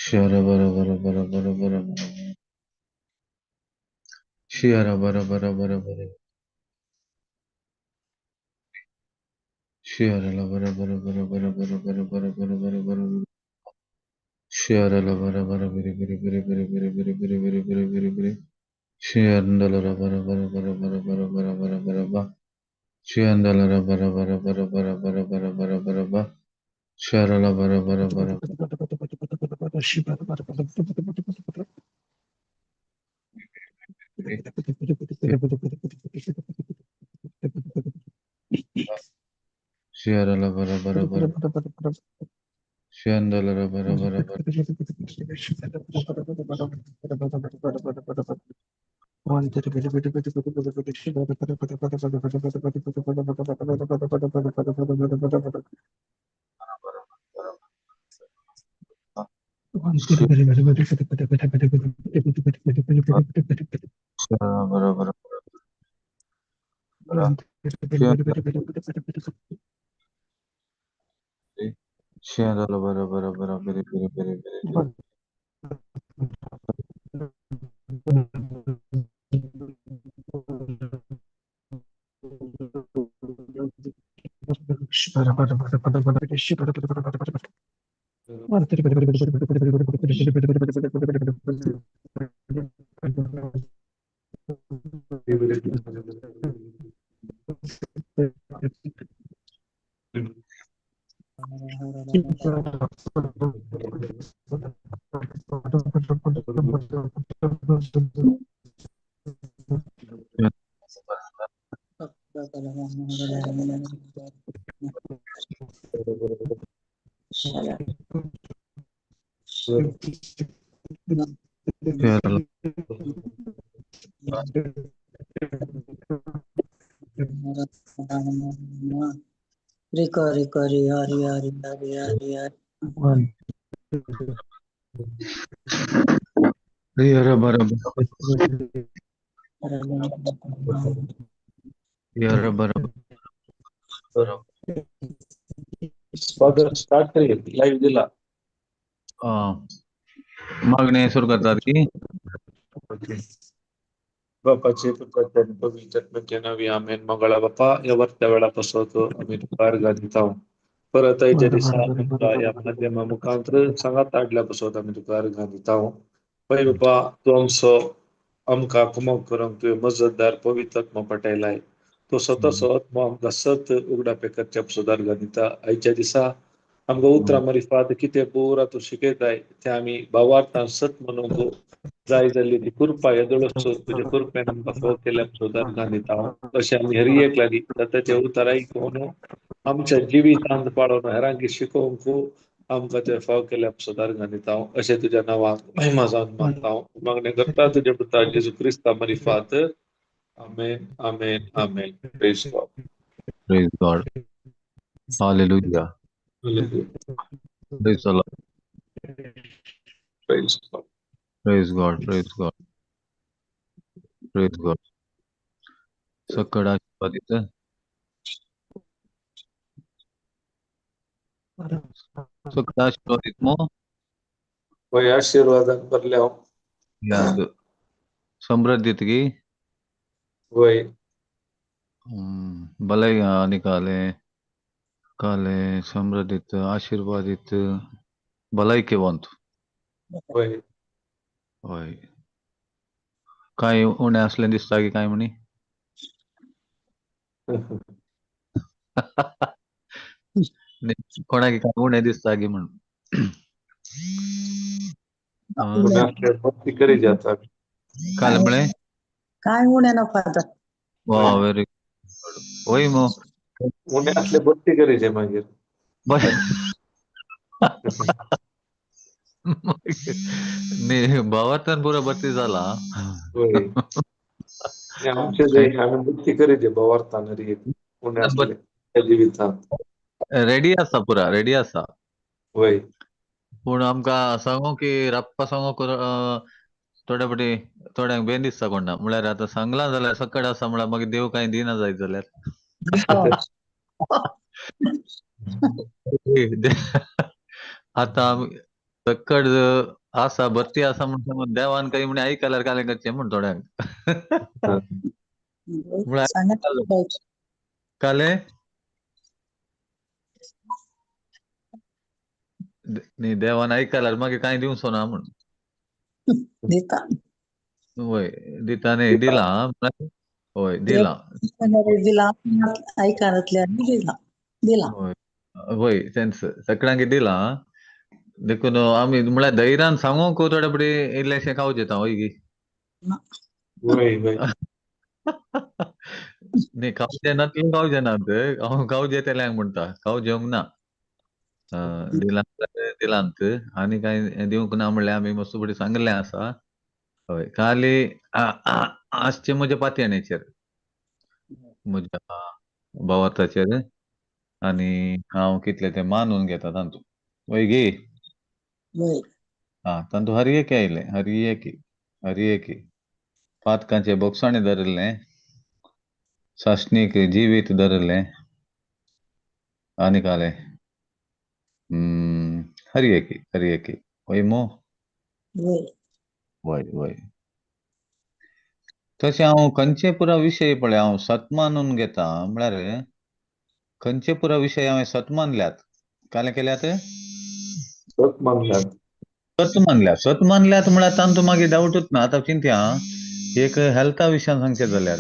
Shara bara bara bara bara bara bara. Shara bara bara bara bara. Shara la bara bara bara bara bara bara bara bara bara bara. Shara la bara bara biri biri biri biri biri biri biri biri biri biri biri. Shara la bara bara bara bara bara bara bara bara bara. Shara la bara bara bara bara bara bara bara bara bara. Shara la bara bara bara. Shara la bara bara bara. Shara la bara bara bara. Shara bara bara bara. Shara la bara bara bara biri biri biri biri biri. Shara la Rico, Rico, Hari, Hari, Hari, Hari, Hari. Yara bara bara. Yara bara bara. Father start करिए live दिला. मागणे सुरू करतात की बापाचे पुत्राचे आणि पवित्र आत्म्याच्या नावी आमेन. मंगळा बापा या वरत्या वेळा पसवतो आम्ही तुका अर्घां दिता. परत आयच्या दिसा आमकां ह्या माध्यमा मुखांतर सांगात हाडल्या पसत आमी तुका अर्घां दिता. पळय बापा, तूं आमचो आमकां कुमक करूंक तुवें मजतदार पवित्र आत्मो पाठयलाय. तो स्वताचो आत्मो आमकां सत उगडापे करच्या पसत अर्घां दिता. आयच्या दिसा आमकां उतरां मारिफात कितें पुरा तूं शिकयताय तें आमी भावार्थान सत म्हणूंक जाय जाल्ली ती कृपा येदोळसो तुज्या कृपेन आमकां फाव केल्या पसत अर्घां दिता. अशें आमी हर एक लागीं ताचे उतर आयकून आमच्या जिवितांत पाळोवन हेरांक शिकोवंक आमकां ते फाव केल्या पसत अर्घां दिता. अशें तुज्या नांवाक महिमा जावन मागता. मागणें करता तुज्या पुता जेजू क्रिस्ता मारिफात. आमेन, आमेन, आमेन. Praise God. Praise God. Hallelujah. Praise the Lord. Praise God. Praise God. Praise God. Praise God. सकड आशीर्वादित. सकड आशीर्वादित मो. वय आशीर्वादान भरल्या. याद समृद्धीत की. वय. भले निकाले काले समृद्धित आशीर्वादित भलायकेवंत. वय. हय. कांय उणें आसलें दिसता की काय म्हणी? कोणाक काय उणें दिसता की म्हण? उणें आसल्यार भक्ती करी जाता. काल म्हळें काय उणें ना फादर. वा व्हेरी गुड. वय मो. उणें आसले भक्ती करीचे मागीर. न्ही भावार्थान पुरो भरती जाला. वय. आमचे जे आमी भक्ती करीचे भावार्थान हर एक उणें आसले त्या जिवितांत. रेडी आसा, पुरा रेडी आसा. वय. पूण आमकां सांगू की राबपा सांगू थोडे फावटी थोड्यांक बेन दिसता कोणा. म्हळ्यार आतां सांगलां जाल्यार सकड आसा म्हळ्यार मागीर देव कांय दिना जायत जाल्यार. आतां आमी सक्कड आसा भरती आसा म्हण सांगून देवान काही म्हणे आयकल्यार कालें करचें म्हण थोड्यांक. म्हळ्यार सांगात कालें न्ही देवान आयकल्यार मागीर कांय दिवचो ना म्हण. दिता. वय दिता न्ही दिलां वय दिलां. दिलां आयकनातल्यार दिलां दिलां. वय वय तेंच सगळ्यांक दिलां देखून आमी म्हळ्यार धैर्यान सांगूंक थोडे फुडें इल्लेशें खावचें येता वय गी. वय वय. न्ही खावचें नातलें खावचें ना हांव खावचें तेल्यांक म्हणटा खाव जेवंक ना. दिलां दिलांत आनी कांय दिवंक ना म्हणल्यार आमी मस्त फुडें सांगिल्लें आसा. हय खाली आसचें म्हज्या पातयेणेचेर म्हज्या भावार्थाचेर आनी हांव कितलें तें मानून घेता तातूंत वय गी. आं तातूंत हर एक आयलें हर एक हर एक पातकांचें बोगसाणें धरिल्लें सासणीक जिवीत धरिल्लें आनी कालें हर एक हर एक वय मो. वय वय. तशें हांव खंयचे पुरा विशय पळय हांव सत मानून घेता म्हळ्यार खंयचे पुरा विशय हांवें सत मानल्यात कालें केल्यात सत मानल्यात. सत मानल्यात. सत मानल्यात म्हळ्यार तांतूं मागीर डावटूच ना. आतां चिंतया एक हेल्था विशयान सांगचें जाल्यार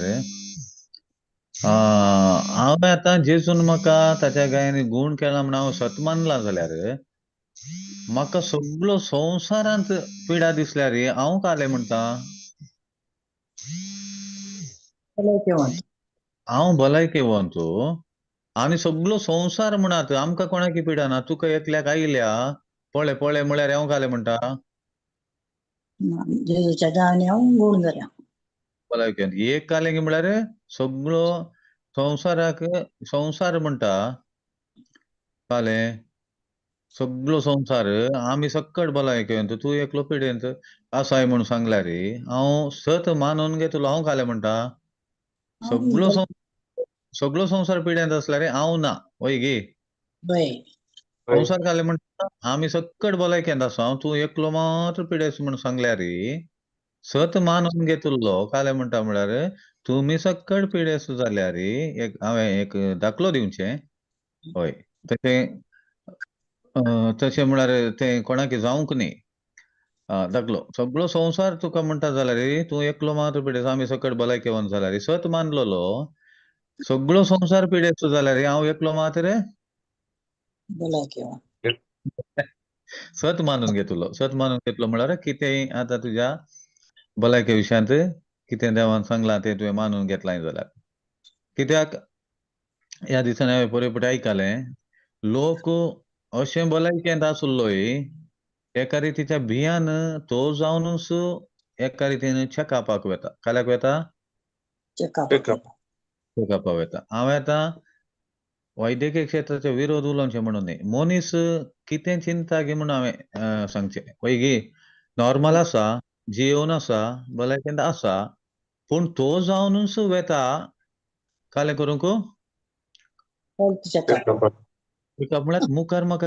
हांवें आतां जेजून म्हाका ताच्या गायांनी गूण केला म्हण हांव सत मानलां जाल्यार म्हाका सगलो संवसारांत पिडा दिसल्यार हांव कालें म्हणटा हांव भलायकेवंत आनी सगलो संवसार म्हणात आमकां कोणाकी पिडा ना तुका एकल्याक आयल्या पळय पळय म्हळ्यार हांव कालें म्हणटा जेजूच्या गांवांनी हांव गूण जाल्या. भलायकेवंत एक कालें म्हळ्यार सगलो संवसाराक संवसार म्हणटा कालें सगलो संवसार आमी सक्कड भलायकेवंत तूं एकलो पिडेंत आसाय म्हूण सांगल्यार हांव सत मानून घेतलो हांव कालें म्हणटा सगलो सगलो संवसार पिड्यांत आसल्यार हांव ना वय गी. संवसार कालें म्हणटा आमी सक्कड भलायकेंत आसा हांव तूं एकलो मात्र पिडेस्त म्हूण सांगल्यार सत मानून घेतलो कालें म्हणटा म्हळ्यार तुमी सक्कड पिडेस्त जाल्यार एक हांवें एक दाखलो दिवचें. हय तशें तशें म्हळ्यार तें कोणाक जावंक न्ही. दाखलो सगळो संवसार तुका म्हणटा जाल्यार तूं एकलो मात्र पिडेस्त आमी सकट भलायकेवंत जाल्यार सत मानलेलो सगळो संवसार पिडेस्त जाल्यार हांव एकलो मात्र भलायकेवंत. सत मानून घेतलो. सत मानून घेतलो म्हळ्यार कितेंय आतां तुज्या भलायके विशयांत कितें देवान सांगलां तें तुवें मानून घेतलां जाल्यार कित्याक ह्या दिसांनी हांवें परे पटे आयकलें लोक अशें भलायकेंत आसलोय एका रितीच्या भियान तो जावनूच एका रितीन चॅकअपाक वता. काल्याक वता? चॅकअपाक वता. हांवें आतां वैद्यकीय क्षेत्राचो विरोध उलोवचें म्हणून न्ही मनीस कितें चिंता गी म्हणून हांवें सांगचें वय गी. नॉर्मल आसा जियोवन आसा भलायकेंत आसा पूण तो जावनूच वेता कालें करूंक म्हळ्यार मुखार म्हाका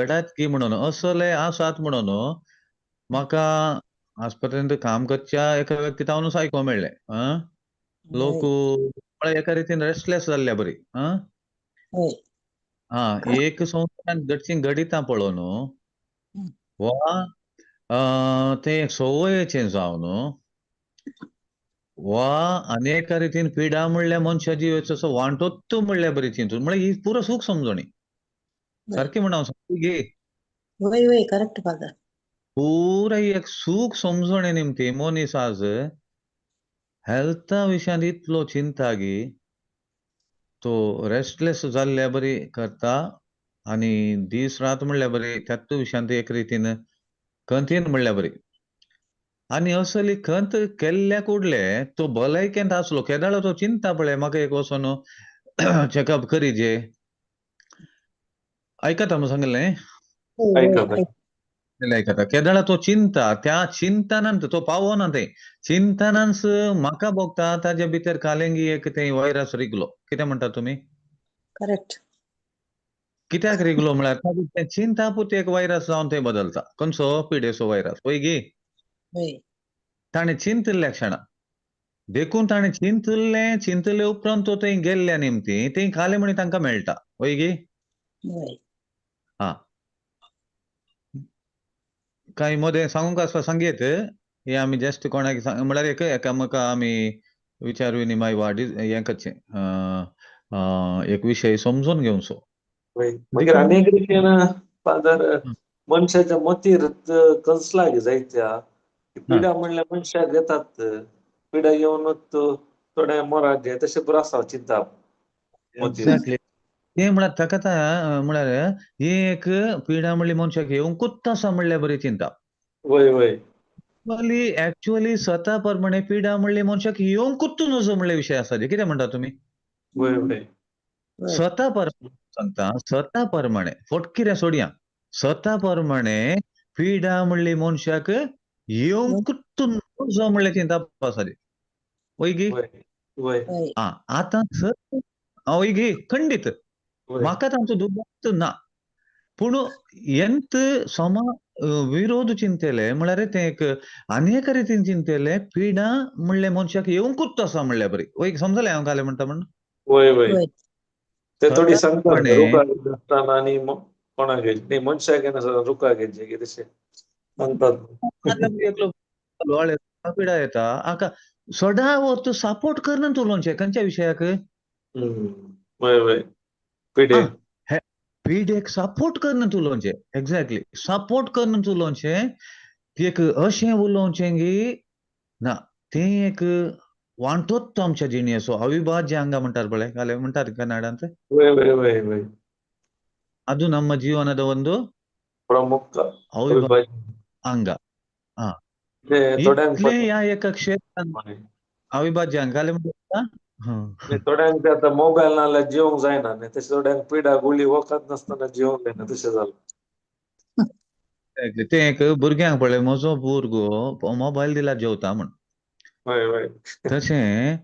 घडात की म्हणून असले आसात म्हणून म्हाका आस्पत्रेंत काम करच्या एका व्यक्ती तावनूच आयकूंक मेळ्ळें. आं लोक म्हळ्यार एका रितीन रेस्टलेस जाल्ल्या बरी. आं आं एक संवसारांत घडचीं घडितां पळोवन वा तें संवयेचें जावन वा आनी एका रितीन पिडा म्हणल्यार मनशा जिवेचो असो वांटोत्तू म्हणल्यार बरी चिंतून म्हळ्यार ही पुरो सूख समजणी सारकी म्हण हांव सांगता गे. वय वय करेक्ट फादर. पुराय एक सूख समजणे निमती मनीस आज हेल्था विशयांत इतलो चिंता गी तो रेस्टलेस जाल्ल्या बरी करता आनी दीस रात म्हणल्या बरी त्याच विशयांत एक रितीन खंतीन म्हणल्या बरी आनी असली खंत केल्ल्या कुडले तो भलायकेंत आसलो केदाळो तो चिंता पळय म्हाका एक वचोन चॅकअप करीजे. आयकता म्हूण सांगलें? आयकता. केदाळा तो चिंता त्या चिंतनान तो पावना तें चिंतनान म्हाका भोगता ताजे भितर कालेंगी एक तें व्हायरस रिगलो. कितें म्हणटा तुमी? करेक्ट. कित्याक रिगलो म्हळ्यार तें चिंतापूत एक व्हायरस जावन थंय बदलता. खंयचो? पिडेचो व्हायरस. वय गी? वय. ताणें चिंतिल्ल्या क्षणा देखून ताणें चिंतिल्लें, चिंतले उपरांत तो थंय गेल्ल्या निमती थंय खालें म्हणी तांकां मेळटा. वय गी? वय. हा, कांय मदें सांगूंक आसपा सांगयत हें आमी जस्ट कोणाक म्हळ्यार एक एकामेका आमी विचार विनिमय वाडी हें करचें, एक विशय समजून घेवचो. मागीर देखून आनी एक रितीन फादर, मनशाच्या मतीर कंसला जायत्या पिडा म्हणल्यार मनशाक येतात, पिडा येवनूच थोडे मोराचे तशें पुरो आसा चिंता. एक्झॅक्टली. तें म्हळ्यार ताका आतां म्हळ्यार ही एक पिडा म्हणली मनशाक येवंकूच आसा म्हणल्या बरी चिंता. वय वय. एक्चुअली स्वता प्रमाणे पिडा म्हणली मनशाक येवंकूच नजो म्हणले विशय आसा. कितें म्हणटा तुमी? वय वय. स्वता प्रमाणे सांगता, स्वता प्रमाणे फट कितें सोडया, स्वता प्रमाणे पिडा म्हणली मनशाक येवंकूच नजो म्हणले चिंता आसा. वय गी? वय. आं, आतां सर वय गी? खंडीत म्हाका तांचो दुबाव ना, पूण एंत समा विरोध चिंतले म्हळ्यार तें एक आनी एका रितीन चिंतले पिडा म्हणले मनशाक येवंकूच आसा म्हणल्या बरी. वय, समजलें हांव घालें म्हणटा म्हण? वय वय. ते थोडी सांगतात रुखा आसतना आनी कोणाक न्ही मनशाक येना रुखा घेवचे की तशें सांगतात. पिडा येता आका सदां तूं सपोर्ट करना तूं लोनचें खंयच्या विशयाक? वय वय. पिडे पिडेक सपोर्ट करना तूं उलोवचें. एक्झॅक्टली, सपोर्ट करना तूं उलोवचें. एक अशें उलोवचें की ना तें एक वांटोच तो आमच्या जिणेचो अविभाज्य अंगा म्हणटात पळय, घाले म्हणटात कन्नडांत. वय वय वय वय. ಅದು ನಮ್ಮ ಜೀವನದ ಒಂದು ಪ್ರಮುಖ ಅವಿಭಾಜ್ಯ ಅಂಗ. इतलें ह्या एका क्षेत्रान अविभाज्य अंग घालें म्हणटा. थोड्यांक ते आतां मोबायल नाल्यार जेवंक जायना न्ही, तशें थोड्यांक पिडा गुळी वखद नासतना जेवंक जायना तशें जालां. तें एक भुरग्यांक पळय, म्हजो भुरगो मोबायल दिल्यार जेवता म्हण. वय वय. तशें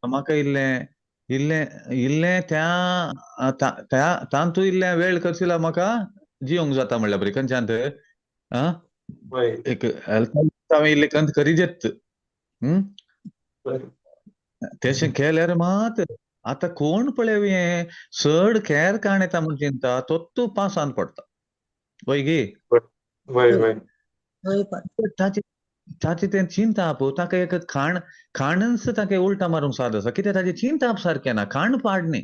म्हाका इल्लें इल्लें इल्लें त्या त्या तांतू इल्लें वेळ करशिला म्हाका जिवंक जाता म्हणल्यार बरी खंयच्यान आं एक हेल्थ हांवें इल्लें कंत करीजेत. तशें केल्यार मात आतां कोण पळय हें चड केर काण येता म्हूण चिंता तो पासांत पडटा. वय गी? वय वय. ताची ताची तें चिंताप ताका एक खाण खाणच ताका उल्टा मारूंक साद आसा. कित्याक ताचें चिंताप सारकें ना, खाण पाड न्ही.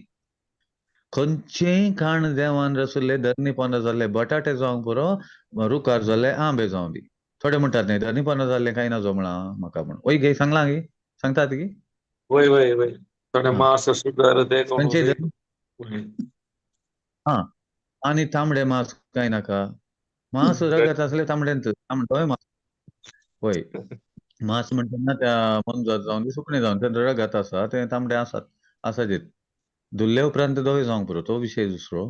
खंयचेंय खाण देवान रसुल्ले धरणी पोंदा जाल्ले बटाटे जावंक पुरो, रुखार जाल्ले आंबे जावं दी. थोडे म्हणटात न्ही धरणी पोंदा जाल्ले कांय नजो म्हळां म्हाका म्हण. वय गे सांगलां गे? सांगतात गी? वय वय वय. थोडे मांस शुगर ते खंयचे? आं, आनी तांबडे मांस कांय नाका. मांस रगत आसलें तांबडेंच, तांबडोय मांस. वय, मांस म्हणटा त्या मोनजात जावन दी सुकणें जावन तें रगत आसा तें तांबडें आसात आसाचेत. धुल्ले उपरांत धवें जावंक पुरो, तो विशय दुसरो.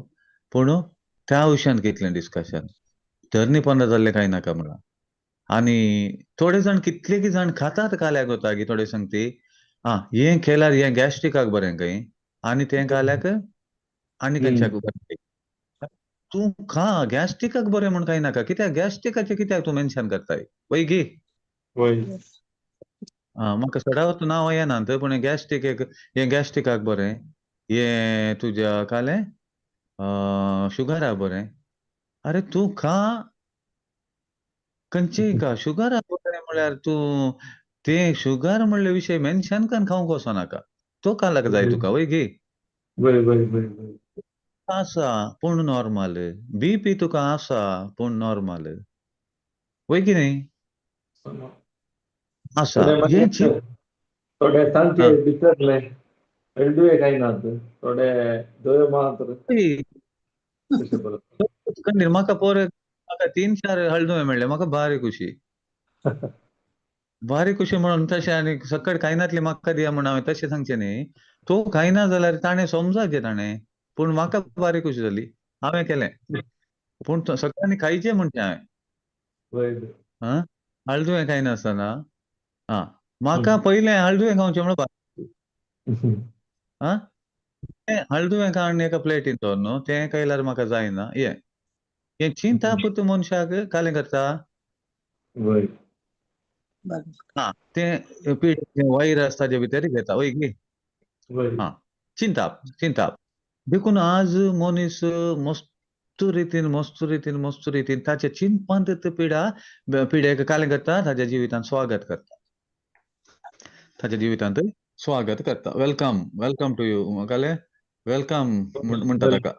पूण त्या विशयान कितलें डिस्कशन, धरणी पोंदा जाल्लें कांय नाका म्हळां. आनी थोडे जाण कितले की जाण खातात काल्याक वता गी थोडे सांगती आं हें केल्यार हें गॅस्ट्रिकाक बरें खंय, आनी तें काल्याक आनी खंयच्याक बरें. तूं खा गॅस्ट्रिकाक बरें म्हूण कांय नाका. कित्याक गॅस्ट्रिकाचें कित्याक तूं मेन्शन करताय? वय गी? वय. आं, म्हाका सदांच नांव येना पूण गॅस्ट्रीक एक हें गॅस्ट्रिकाक बरें, हें तुज्या कालें शुगराक बरें. अरे तूं खा खंयचेय खा, शुगराक बरें म्हळ्यार तूं तें शुगर म्हणले विशय मेन्शन करून खावंक वचो नाका. तो कालाक जाय तुका. वय गी? वय वय वय वय. आसा पूण नॉर्मल, बीपी तुका आसा पूण नॉर्मल. वय की न्ही? आसा. थोडे तांचे भितरले हळदुवे कांय नात, थोडे धवे मात्र. म्हाका पोर म्हाका 3-4 हळदुवे मेळ्ळे, म्हाका भारी खुशी. भारी खुशी म्हणून तशें आनी सकट खायनातली म्हाका दिया म्हूण हांवें तशें सांगचें न्ही. तो खायना जाल्यार ताणें समजाचें ताणें, पूण म्हाका भारी खुशी जाली हांवें केलें. पूण सगळ्यांनी खायचें म्हणचें हांवें. आं, हळदुवें खायनासतना. आं, म्हाका पयलें हळदुवें खावचें म्हणून. आं, हळदुवें काण एका प्लेटीन दवर न्हू, तें कैल्यार म्हाका जायना. हें हें चिंताप मनशाक कालें करता. वय. हा, तें पीठ वायरस ताजे भितर घेता, वय की? वय. हा, चिंताप चिंताप. देखून आज मनीस मस्त रितीन मस्त रितीन मस्त रितीन ताच्या चिंतपांत ते पिड्याक कालें करता, ताच्या जिवितांत स्वागत करता, ताच्या जिवितांत स्वागत करता. Welcome, welcome to you, कालें welcome म्हणटा ताका,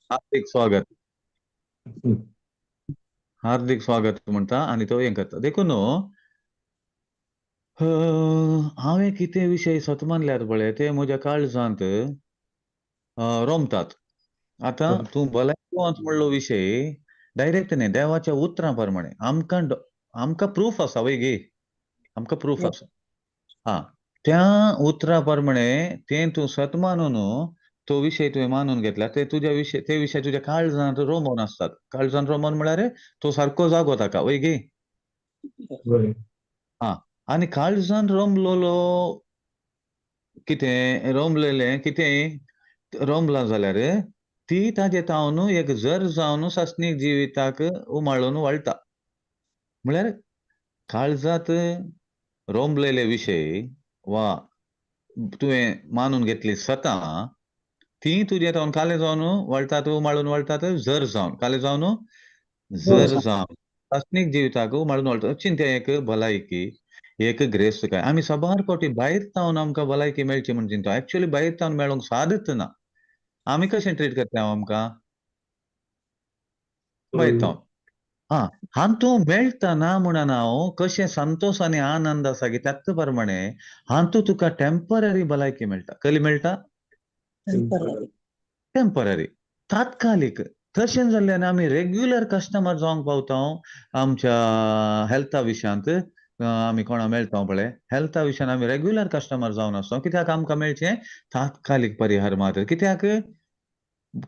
हार्दीक स्वागत, हार्दीक स्वागत म्हणटा आनी तो हें करता. देखून हांवें कितें विशय सत मानल्यात पळय ते म्हज्या काळजांत रोमतात. आतां तूं भलायकी म्हणलो विशय डायरेक्ट न्ही, देवाच्या उतरां प्रमाणे आमकां आमकां प्रूफ आसा, वय गे, आमकां प्रूफ आसा. हा, त्या उतरां प्रमाणे तें तूं सत मानून तो विशय तुवें मानून घेतला, ते तुज्या विशय ते विशय तुज्या काळजांत रोमोन आसतात. काळजांत रोमोन म्हळ्यार तो सारको जागो ताका, वय गे. हा, आनी काळजान रोमलोलो कितें रोमलेलें कितें रोमलां जाल्यार ती ताजे तावन एक जर जावन सासणीक जिविताक उमाळून वळटा. म्हळ्यार काळजांत रोमलेले विशय वा तुवें मानून घेतली सतां ती तुजे तावन काले जावन वळटात, उमाळून वळटात, जर जावन काले जावन जर जावन सासणीक जिविताक उमाळून वळटा. चिंता एक भलायकी एक ग्रेस्त काय आमी साबार फावटी भायर तावन आमकां भलायकी मेळची म्हूण चिंता, एक्चुअली भायर तावन मेळोंक सादच ना. आमी कशें ट्रीट करता आमकां भायर तावन? हा, हातूं मेळटा ना म्हणून हांव कशें संतोश आनी आनंद आसा की त्याच प्रमाणे हातूं तुका टेम्पररी भलायकी मेळटा. कसली मेळटा? टेम्पररी, तात्कालीक. तशें जाल्ल्यान आमी रेग्युलर कस्टमर जावंक पावता आमच्या हेल्था विशयांत. आमी कोणा मेळटा पळय हेल्था विशयान आमी रेग्युलर कस्टमर जावन आसता, कित्याक आमकां मेळचें तात्कालीक परिहार मात्र. कित्याक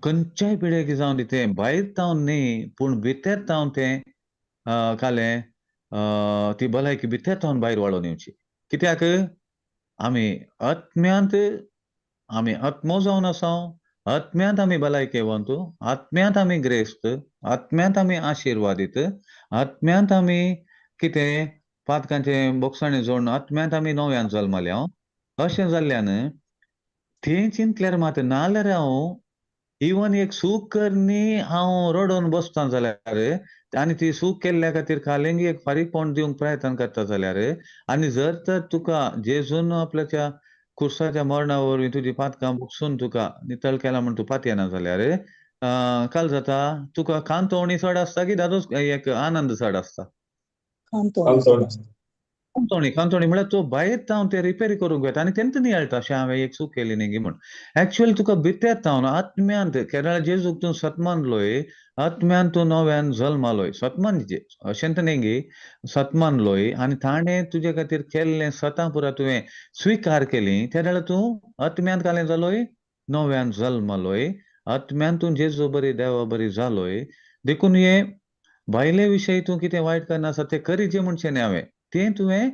खंयच्याय पिळगे जावन तें भायर तावन न्ही पूण भितर तावन तें कालें ती भलायकी भितर तावन भायर वाळोवन येवची. कित्याक आमी आत्म्यांत, आमी आत्मो जावन आसा, आत्म्यांत आमी भलायकेवंत, आत्म्यांत आमी ग्रेस्त, आत्म्यांत आमी आशिर्वादीत, आत्म्यांत आमी कितें पातकांचें बोगसाणें जोडून आत्म्यांत आमी नव्यान जल्मल्या. अशें जाल्ल्यान तें चिंतल्यार मात, नाजाल्यार हांव इवन एक सूख करनी हांव रडोवन बसता जाल्यार आनी ती सूख केल्ल्या खातीर कालेंगी एक फारीकपण दिवंक प्रयत्न करता जाल्यार, आनी जर तर तुका जेजून आपल्याच्या कुर्साच्या मरणा वरवीं तुजी पातकां बुकसून तुका नितळ केला म्हूण तूं पातयेना जाल्यार काल जाता तुका कांतोवणी चड आसता की दादोस एक आनंद चड आसता? कांतोणी. कांतोणी म्हळ्यार तो भायर तावन ते रिपेर करूंक वता आनी तेंत नियाळटा अशें हांवें एक चूक केली न्ही म्हूण. एक्चुअली तुका भितर तावन आत्म्यांत केरळ जेजूक तूं सतमानलोय, आत्म्यान तूं नव्यान जल्मालोय, सतमान अशें तर न्ही सतमानलोय आनी ताणें तुजे खातीर केल्लें सतां पुरा तुवें स्विकार केली, त्या वेळार तूं आत्म्यांत कालें जालोय, नव्यान जल्मालोय, आत्म्यान तूं जेजू बरी देवा बरी जालोय. देखून हे भायले विशय तूं कितें वायट करना आसा तें करीचे म्हणचें न्ही हांवें, तें तुवें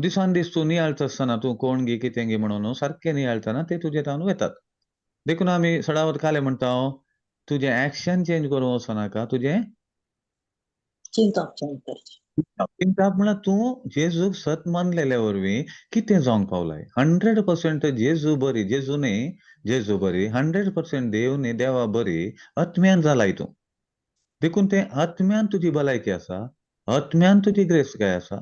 दिसान दीस तूं नियाळता आसतना तूं कोण गी कितें गी म्हणून सारकें नियाळतना ते तुजे तावन वतात. देखून आमी सडावत कालें म्हणटा, तुजें एक्शन चेंज करूंक वचनाका, तुजें चिंतप चेंज करचें. चिंतप म्हळ्यार तूं जेजूक सत मानलेल्या वरवीं कितें जावंक पावलाय. 100% जेजू बरी, जेजू न्ही जेजू बरी, 100% देव न्ही देवा बरी आत्म्यान जालाय तूं. देखून तें आत्म्यान तुजी भलायकी आसा, आत्म्यान तुजी ग्रेस्तकाय आसा,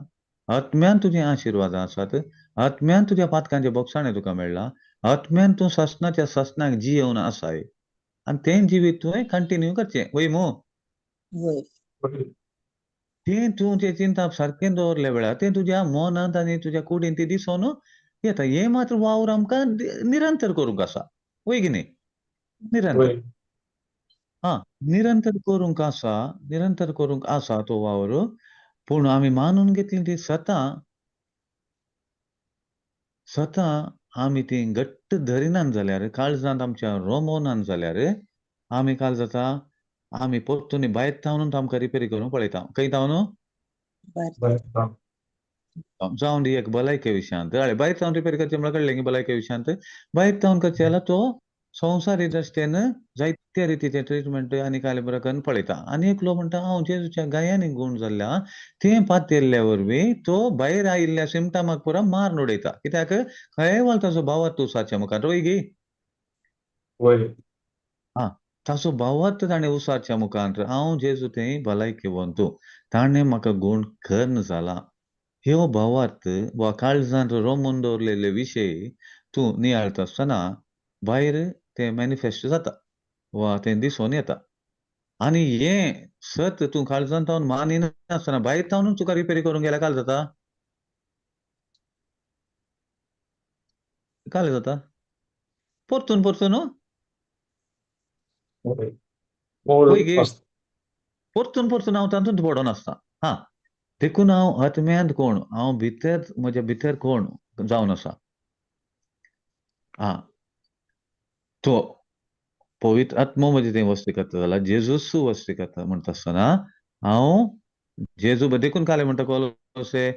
आत्म्यान तुजी आशिर्वादां आसात, आत्म्यान तुज्या पातकांचें बोगसाणें तुका मेळ्ळां, आत्म्यान तूं सासणाच्या सासणाक जियेवन आसाय आनी तें जिवीत तुवें कंटिन्यू करचें. वय मू? तें तूं तें चिंतप सारकें दवरल्या वेळार तें तुज्या मनांत आनी तुज्या कुडीन ती दिसून येता. हें मात्र वावर आमकां निरंतर करूंक आसा, वय की न्ही? निरंतर, हा, निरंतर करूंक आसा, निरंतर करूंक आसा तो वावर. पूण आमी मानून घेतली ती सतां सतां आमी ती घट्ट धरिनात जाल्यार, काळजांत आमच्या रोमोनात जाल्यार आमी काल जाता आमी परतून भायर तावन आमकां रिपेरी करूंक पळयता. खंय तावन? जावन दी एक भलायके विशयांत हय भायर जावन रिपेर करचें म्हळ्यार कळ्ळें की भलायके विशयांत भायर जावन करचें जाल्यार तो संवसारी दृश्टेन जायते रितीचें ट्रिटमेंट आनी काले बरें करून पळयता. आनी एकलो म्हणटा हांव जेजूच्या गायांनी गूण जाल्ल्या तें पातयल्ल्या वरवीं तो भायर आयिल्ल्या सिमटमाक पुरा मारून उडयता. कित्याक खंय वाल ताचो भावार्थ उसाच्या मुखार वय गी? वय. आं, ताचो भावार्थ ताणें उसाच्या मुखार हांव जेजू थंय भलायकेवंत, ताणें म्हाका गूण कर्न जाला. ह्यो भावार्थ वा काळजांत रोमून दवरलेले विशय तूं नियाळता आसतना भायर तें मॅनिफेस्ट जाता वा तें दिसून येता. आनी हें सत तूं काळजांत तावन मानिनासतना भायर तावनूच तुका रिपेरी करूंक गेल्यार काल जाता? काल जाता? परतून परतून वय. वय गे, परतून परतून हांव तातूंत पडोन आसता. हां, देखून हांव आत्म्यांत कोण, हांव भितर म्हज्या भितर कोण जावन आसा. आं, तो पवित्र आत्मो म्हजे थंय वस्ती करता जाल्यार जेजूस वस्ती करता म्हणटा आसतना हांव जेजू. देखून काले म्हणटा कोलोसे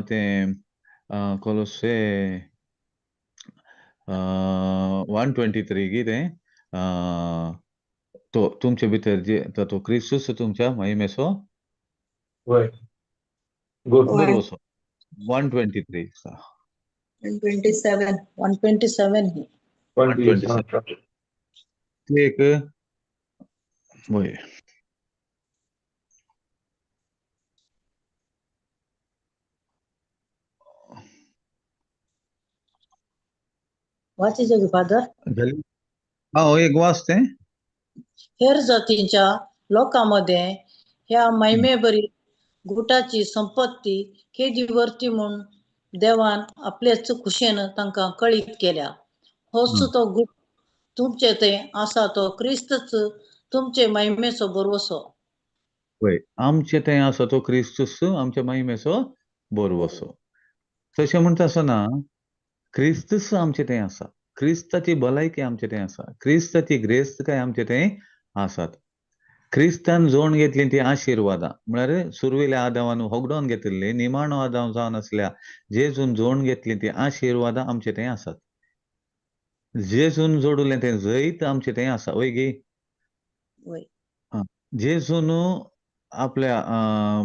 तें कोलोसे 1:23 गी तें तो तुमचे भितर जे तो क्रिस्तूस तुमच्या महिमेचो वय. बरोसो. 1:23 127 127 ही 127 एक वय. वाचीचे फादर? हां, एक वाच तें. हेर जातींच्या लोकां मदें ह्या महिमेबरी गुटाची संपत्ती केदी वर्ती म्हूण देवान आपलेच खुशेन तांकां कळीत केल्या. होच तो गुट तुमचे थंय आसा तो क्रिस्तच तुमचे महिमेचो भरवसो. वय, आमचे थंय आसा तो क्रिस्तूच आमच्या महिमेचो भरवसो. तशें म्हणटा आसतना क्रिस्तूच आमचे थंय आसा, क्रिस्ताची भलायकी आमचे थंय आसा, क्रिस्ताची ग्रेस्तकाय आमचे थंय आसात. क्रिस्तान जोड घेतली ती आशिर्वादां म्हळ्यार सुरवेल्या आदावान होगडोवन घेतिल्ली निमाणो आदाव जावन आसल्या जेजून जोड घेतली ती आशिर्वादां आमचे थंय आसात. जेजून जोडलें तें जैत आमचे थंय आसा. वय गी? जेजून आपल्या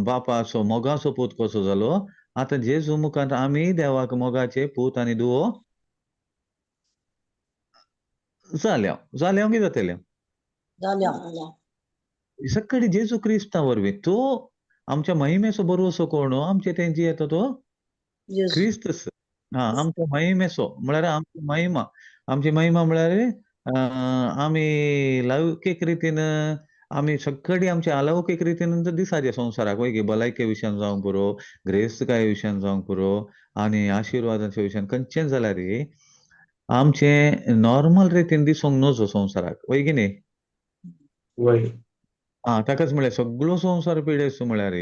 बापाचो मोगाचो पूत कसो जालो, आतां जेजू मुखार आमी देवाक मोगाचे पूत आनी दुवो जाल्या. जाल्या की जातल्या? जाल्या. सगळी जेजू क्रिस्ता वरवीं तो आमच्या महिमेचो बरोसो कोण, आमचे थंय जियेता तो क्रिस्तच. हा, आमच्या महिमेचो म्हळ्यार आमची महिमा, आमची महिमा म्हळ्यार आमी लौकीक रितीन आमी सगळी आमच्या अलौकीक रितीन दिसाचे संवसाराक. वय गी? भलायके विशयान जावंक पुरो, ग्रेस्तकाये विशयान जावंक पुरो आनी आशिर्वादाच्या विशयान खंयचें जाल्यार आमचें नॉर्मल रितीन दिसूंक नजो संवसाराक. वय की न्ही? वय. आं, ताकाच म्हळ्यार सगळो संवसार पिडेस्त म्हळ्यार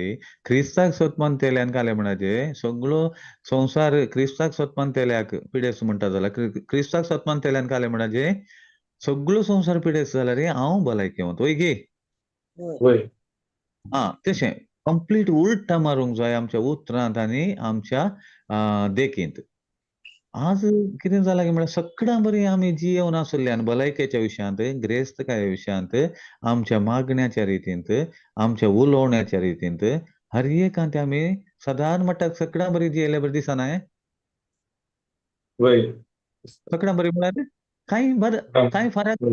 क्रिस्ताक सत मानतेल्यान कालें म्हणाचे सगळो संवसार क्रिस्ताक सत मानतेल्याक पिडेस्त म्हणटा जाल्यार क्रिस्ताक सत मानतेल्यान कालें म्हणाचे सगळो संवसार पिडेस्त जाल्यार हांव भलायकेवंत. वय गी? वय. आं, तशें कंप्लीट उल्टा मारूंक जाय आमच्या उतरांत आनी आमच्या देखींत. आज कितें जालां की म्हळ्यार सगळ्यां बरी आमी जियेवन आसुल्ल्यान भलायकेच्या विशयांत, ग्रेस्तकाये विशयांत, आमच्या मागण्याच्या रितींत, आमच्या उलोवण्याच्या रितींत हर एकांत आमी सदांच मट्टाक सगळ्यां बरी जियेले बरें दिसना. वय. सगळ्यां बरी म्हळ्यार कांय बरें कांय फरक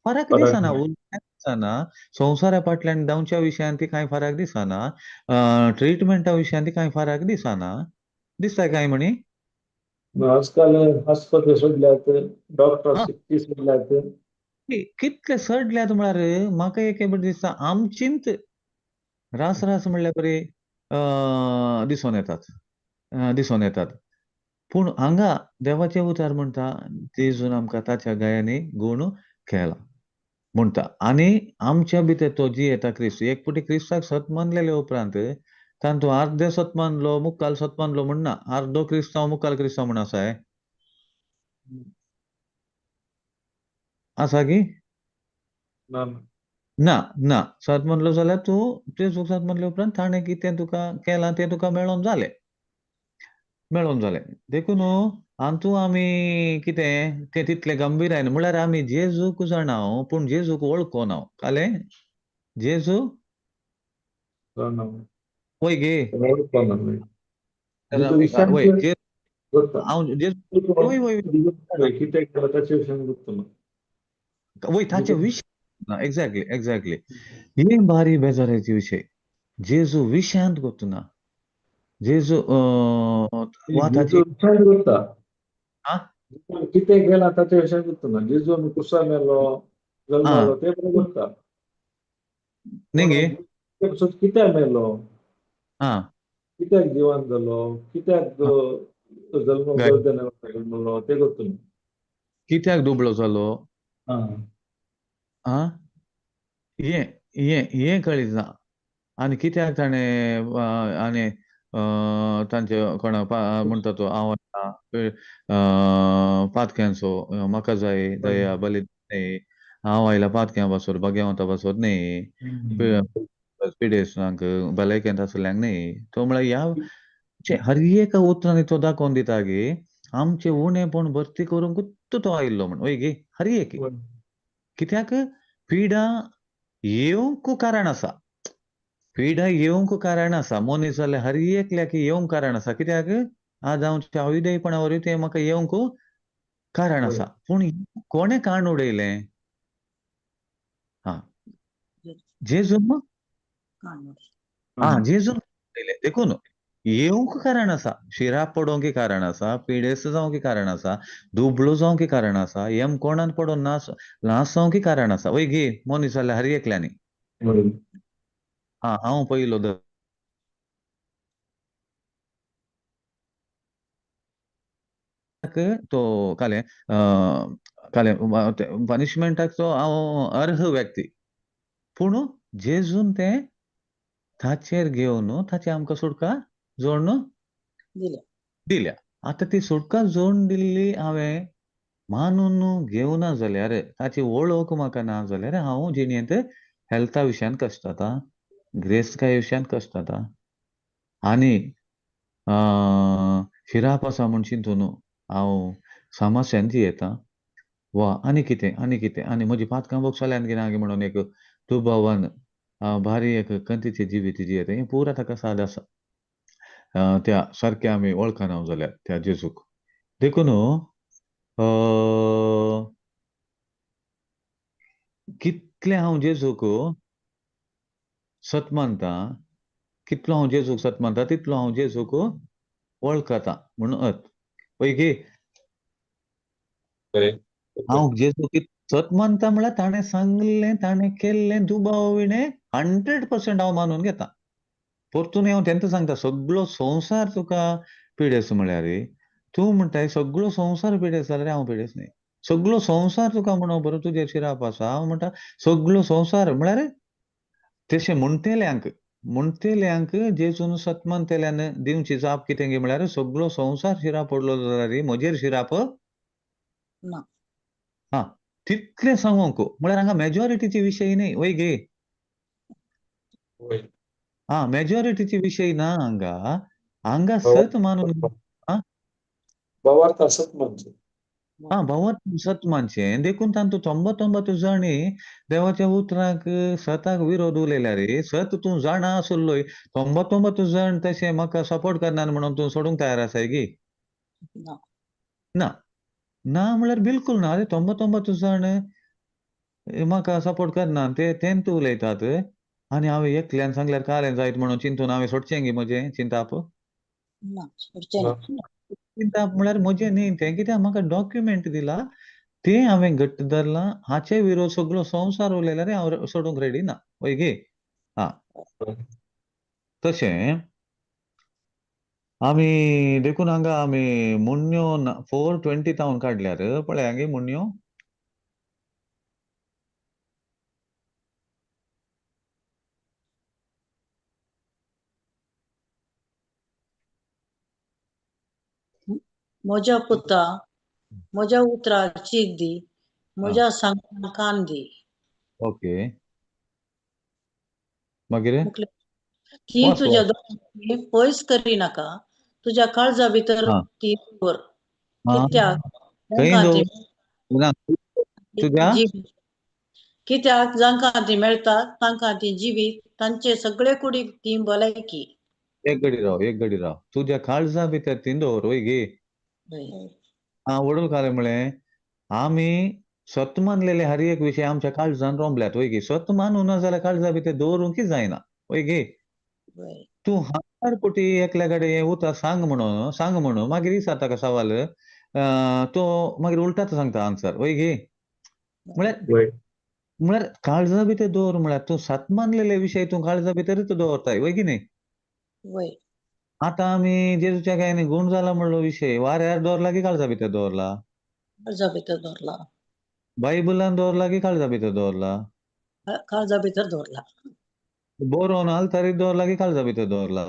फरक दिसना, उलोवण्याक दिसना, संवसारा फाटल्यान धांवच्या विशयांत ती कांय फरक दिसना, ट्रिटमेंटा विशयांत ती कांय फरक दिसना. दिसता काय म्हणी? आजकाल आस्पत्रे सोडल्यात, डॉक्टर कितली सोडल्यात, कितले सडल्यात म्हळ्यार म्हाका एक बरें दिसता आमचींत रास रास म्हणल्यार बरी दिसून येतात, दिसून येतात. पूण हांगा देवाचें उतार म्हणटा जेजून आमकां ताच्या गायांनी गूण केला म्हणटा आनी आमच्या भितर तो जियेता क्रिस्त. एक फावटी क्रिस्ताक सत मानलेले उपरांत तांतू अर्दे सत मानलो मुक्काल सत मानलो म्हणना, अर्दो क्रिस्तांव मुक्काल क्रिस्तांव म्हण आसा. आसा की ना? ना ना सत म्हणलो जाल्यार तूं जेजूक सत म्हणले उपरांत ताणें कितें तुका केलां तें तुका मेळोन जालें, मेळोन जालें. देखून आंतू आमी कितें तें तितलें गंभीर म्हणल्यार आमी जेजूक जाणा पूण जेजूक वळखोना. कालें जेजू वय गे वय हांव वय वय वय ताचे विशय एक्झॅक्टली एक्झॅक्टली. हे भारी बेजाराचे विशय. जेजू विशयांत गोतना जेजू वा ताची कितें केलां ताच्या विशयांत गोतना. जेजू कुसा मेलो जल्मलो तें बरें गोत्ता न्ही गे कित्याक मेलो, कित्याक जिवन जालो, कित्याक जल्म जल्मलो तें गोत्तना, कित्याक दुबळो जालो आं हें हें हें कळीत ना. आनी कित्याक ताणें आनी तांचे कोणा म्हणटा तो हांव पातक्यांचो म्हाका जाय दया बली न्ही, हांव आयला पातक्यां पासत भगेवंता पासत न्ही, पिडेस्तांक भलायकेंत आसल्यांक न्ही. तो म्हळ्यार ह्या हर एका उतरांनी तो दाखोवन दिता की आमचें उणेपण भरती करूंक तो आयिल्लो म्हण. वय गे हर एक कित्याक पिडा येवंक कारण आसा, पिडा येवंक कारण आसा. मनीस जाल्यार हर एकल्याक येवंक कारण आसा. कित्याक आज हांव अविधेयपणा वरवीं तें म्हाका येवंक कारण आसा. पूण कोणें काण उडयलें? हां जेजून, हां जेजून उडयलें. देखून येवंक कारण आसा, शिराप पडोवंक कारण आसा, पिडेस्त जावंक कारण आसा, दुबळो जावंक कारण आसा, यम कोणान पडोवन नास नास जावंक कारण आसा. वय गे मनीस जाल्यार हर एकल्यांनी. हां हांव पयलो तो कालें कालें पनिशमेंटाक तो हांव अर्ह व्यक्ती, पूण जेजून तें ताचेर घेवन ताचें आमकां सुटका जोडून दिल्या. आतां ती सुटका जोडून दिल्ली हांवें मानून घेवना जाल्यार, ताची वळख म्हाका ना जाल्यार हांव जिणेंत हेल्था विशयान कश्ट जाता, ग्रेस्तकाय विशयान कश्ट जाता, आनी शिराप आसा म्हूण चिंतून हांव समस्यांत जियेता वा आनी कितें आनी कितें आनी म्हजी पातकां भोगसल्यांत की ना म्हणून एक दुबावान भारी एक खंतीचें जिवीत जियेता. हें पुरा ताका साद आसा त्या सारकें आमी वळखना जाल्यार त्या जेजूक. देखून कितलें हांव जेजूक सत मानता, कितलो हांव जेजूक सत मानता तितलो हांव जेजूक वळखता म्हणून अर्थ. पळय की हांव जेजूक सत मानता म्हळ्यार ताणें सांगलें ताणें केल्लें दुबाव विणें 100% हांव मानून घेता. परतून हांव तेंका सांगता सगळो संवसार तुका पिडेस्त म्हळ्यार तूं म्हणटाय सगळो संवसार पिडेस्त जाल्यार हांव पिडेस्त न्ही. सगळो संवसार तुका म्हणो बरो तुजेर शिराप आसा, हांव म्हणटा सगळो संवसार म्हळ्यार तशें म्हणटेल्यांक म्हणटेल्यांक जेजून सत मानतेल्यान दिवची जाप कितें गे म्हळ्यार सगळो संवसार शिराप पडलो जाल्यार म्हजेर शिराप ना. हां तितलें सांगूंक म्हळ्यार हांगा मेजॉरिटीची विशय न्ही. वय गे हां मेजॉरिटीची विशय ना हांगा, हांगा सत मानून भावार्थ सत मानचें. हां भावार्थ सत मानचें. देखून तांतू 99 जाणी देवाच्या उतराक सताक विरोध उलयल्या रे. सत तूं जाणा आसलोय 99 जाण तशें म्हाका सपोर्ट करना म्हणून तूं सोडूंक तयार आसाय गी? ना ना ना म्हळ्यार बिलकूल ना. अरे 99 जाण म्हाका सपोर्ट करना ते तेंत उलयतात आनी हांवें एकल्यान सांगल्यार कालें जायत म्हणून चिंतून हांवें सोडचें गे म्हजें चिंताप? ना सोडचें ना. चिंताप म्हळ्यार म्हजें न्ही तें, कित्याक म्हाका डॉक्युमेंट दिला तें हांवें घट्ट धरलां, हाचे विरोध सगळो संवसार उलयल्यार हांव सोडूंक रेडी ना. वय गे हां तशें आमी देखून हांगा आमी मुण्ण्यो 420 थावन काडल्यार पळया गे मुण्ण्यो. म्हज्या पुता म्हज्या उतराक चीक दी, म्हज्या सांगण्याक कान दी. ओके मागीर मुखले ती वाच तुज्या वाच. दोळ्यांनी पयस करी नाका, तुज्या काळजा भितर हा ती दवर. हा कित्याक खंय जांकां दवर ती ना तुज्या जिवीत, कित्याक जांकां ती मेळटा तांकां ती जिवीत, तांचे सगळे कुडीक ती भलायकी. एक घडी राव, एक घडी राव, तुज्या काळजा भितर ती दवर वय गे. हय. हा वडूल कालें म्हळें आमी सत मानलेले हर एक विशय आमच्या काळजान रोमल्यात वय गे. सत मानू ना जाल्यार काळजा भितर दवरूंकय जायना वय गे. हय. तूं हजार कोटी एकल्या कडेन हें उतर सांग म्हणून, सांग म्हणून मागीर दिसा ताका सवाल, तो मागीर उलटाच सांगता आन्सर वय गे. म्हळ्यार वय. म्हळ्यार काळजा भितर दवर म्हळ्यार तूं सत मानलेले विशय तूं काळजा भितरूच दवरताय वय की न्ही. वय. आतां आमी जेजूच्या गायनी गूण जाला म्हणलो विशय वाऱ्यार दवरला की काळजा भितर दवरला? काळजा भितर दवरला. बायबलान दवरला की काळजा भितर दवरला? काळजा भितर दवरला. बरोवन आल्तारीर दवरला की काळजा भितर दवरला?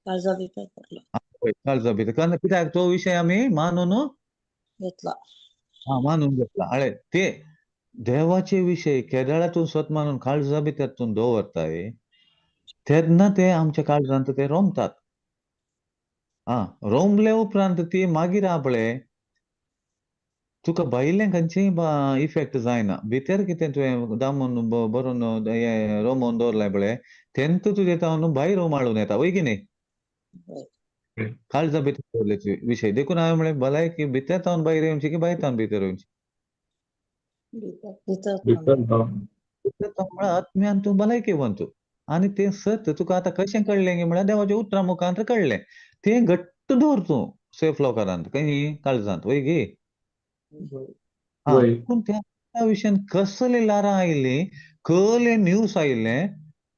काळजा भितर दवरला. वय, काळजा भितर. कारण कित्याक तो विशय आमी मानून घेतला. हा मानून घेतला. अळे ते देवाचे विशय केदळा तूं सत मानून काळजा भितर तूं दवरताय तेन्ना ते आमच्या काळजांत ते रोमतात. हा रोमले उपरांत ती मागीर आपले तुका भायलें खंयचेय इफेक्ट जायना. भितर कितें तुवें दामून बरोवन हें रोमोवन दवरलें पळय तेन्ना तुजें तावन भायर उमाळून येता वय की न्ही. काळजा भितर दवरलेचे विशय. देखून हांवें म्हळें भलायकी भितर तावन भायर येवची की भायर तावन भितर येवची? भितर भितर जावन. भितर तावन म्हळ्यार आत्म्यान तूं भलायकेवंत तूं. आनी तें सत तुका आतां कशें कळ्ळें गी म्हळ्यार देवाच्या उतरां मुखांत कळ्ळें. तें घट्ट दवर तूं सेफ लॉकरांत खंय काळजांत वय गे. हा वय. पूण त्या विशयान कसले ल्हारां आयलीं, कसले न्यूज आयिल्लें,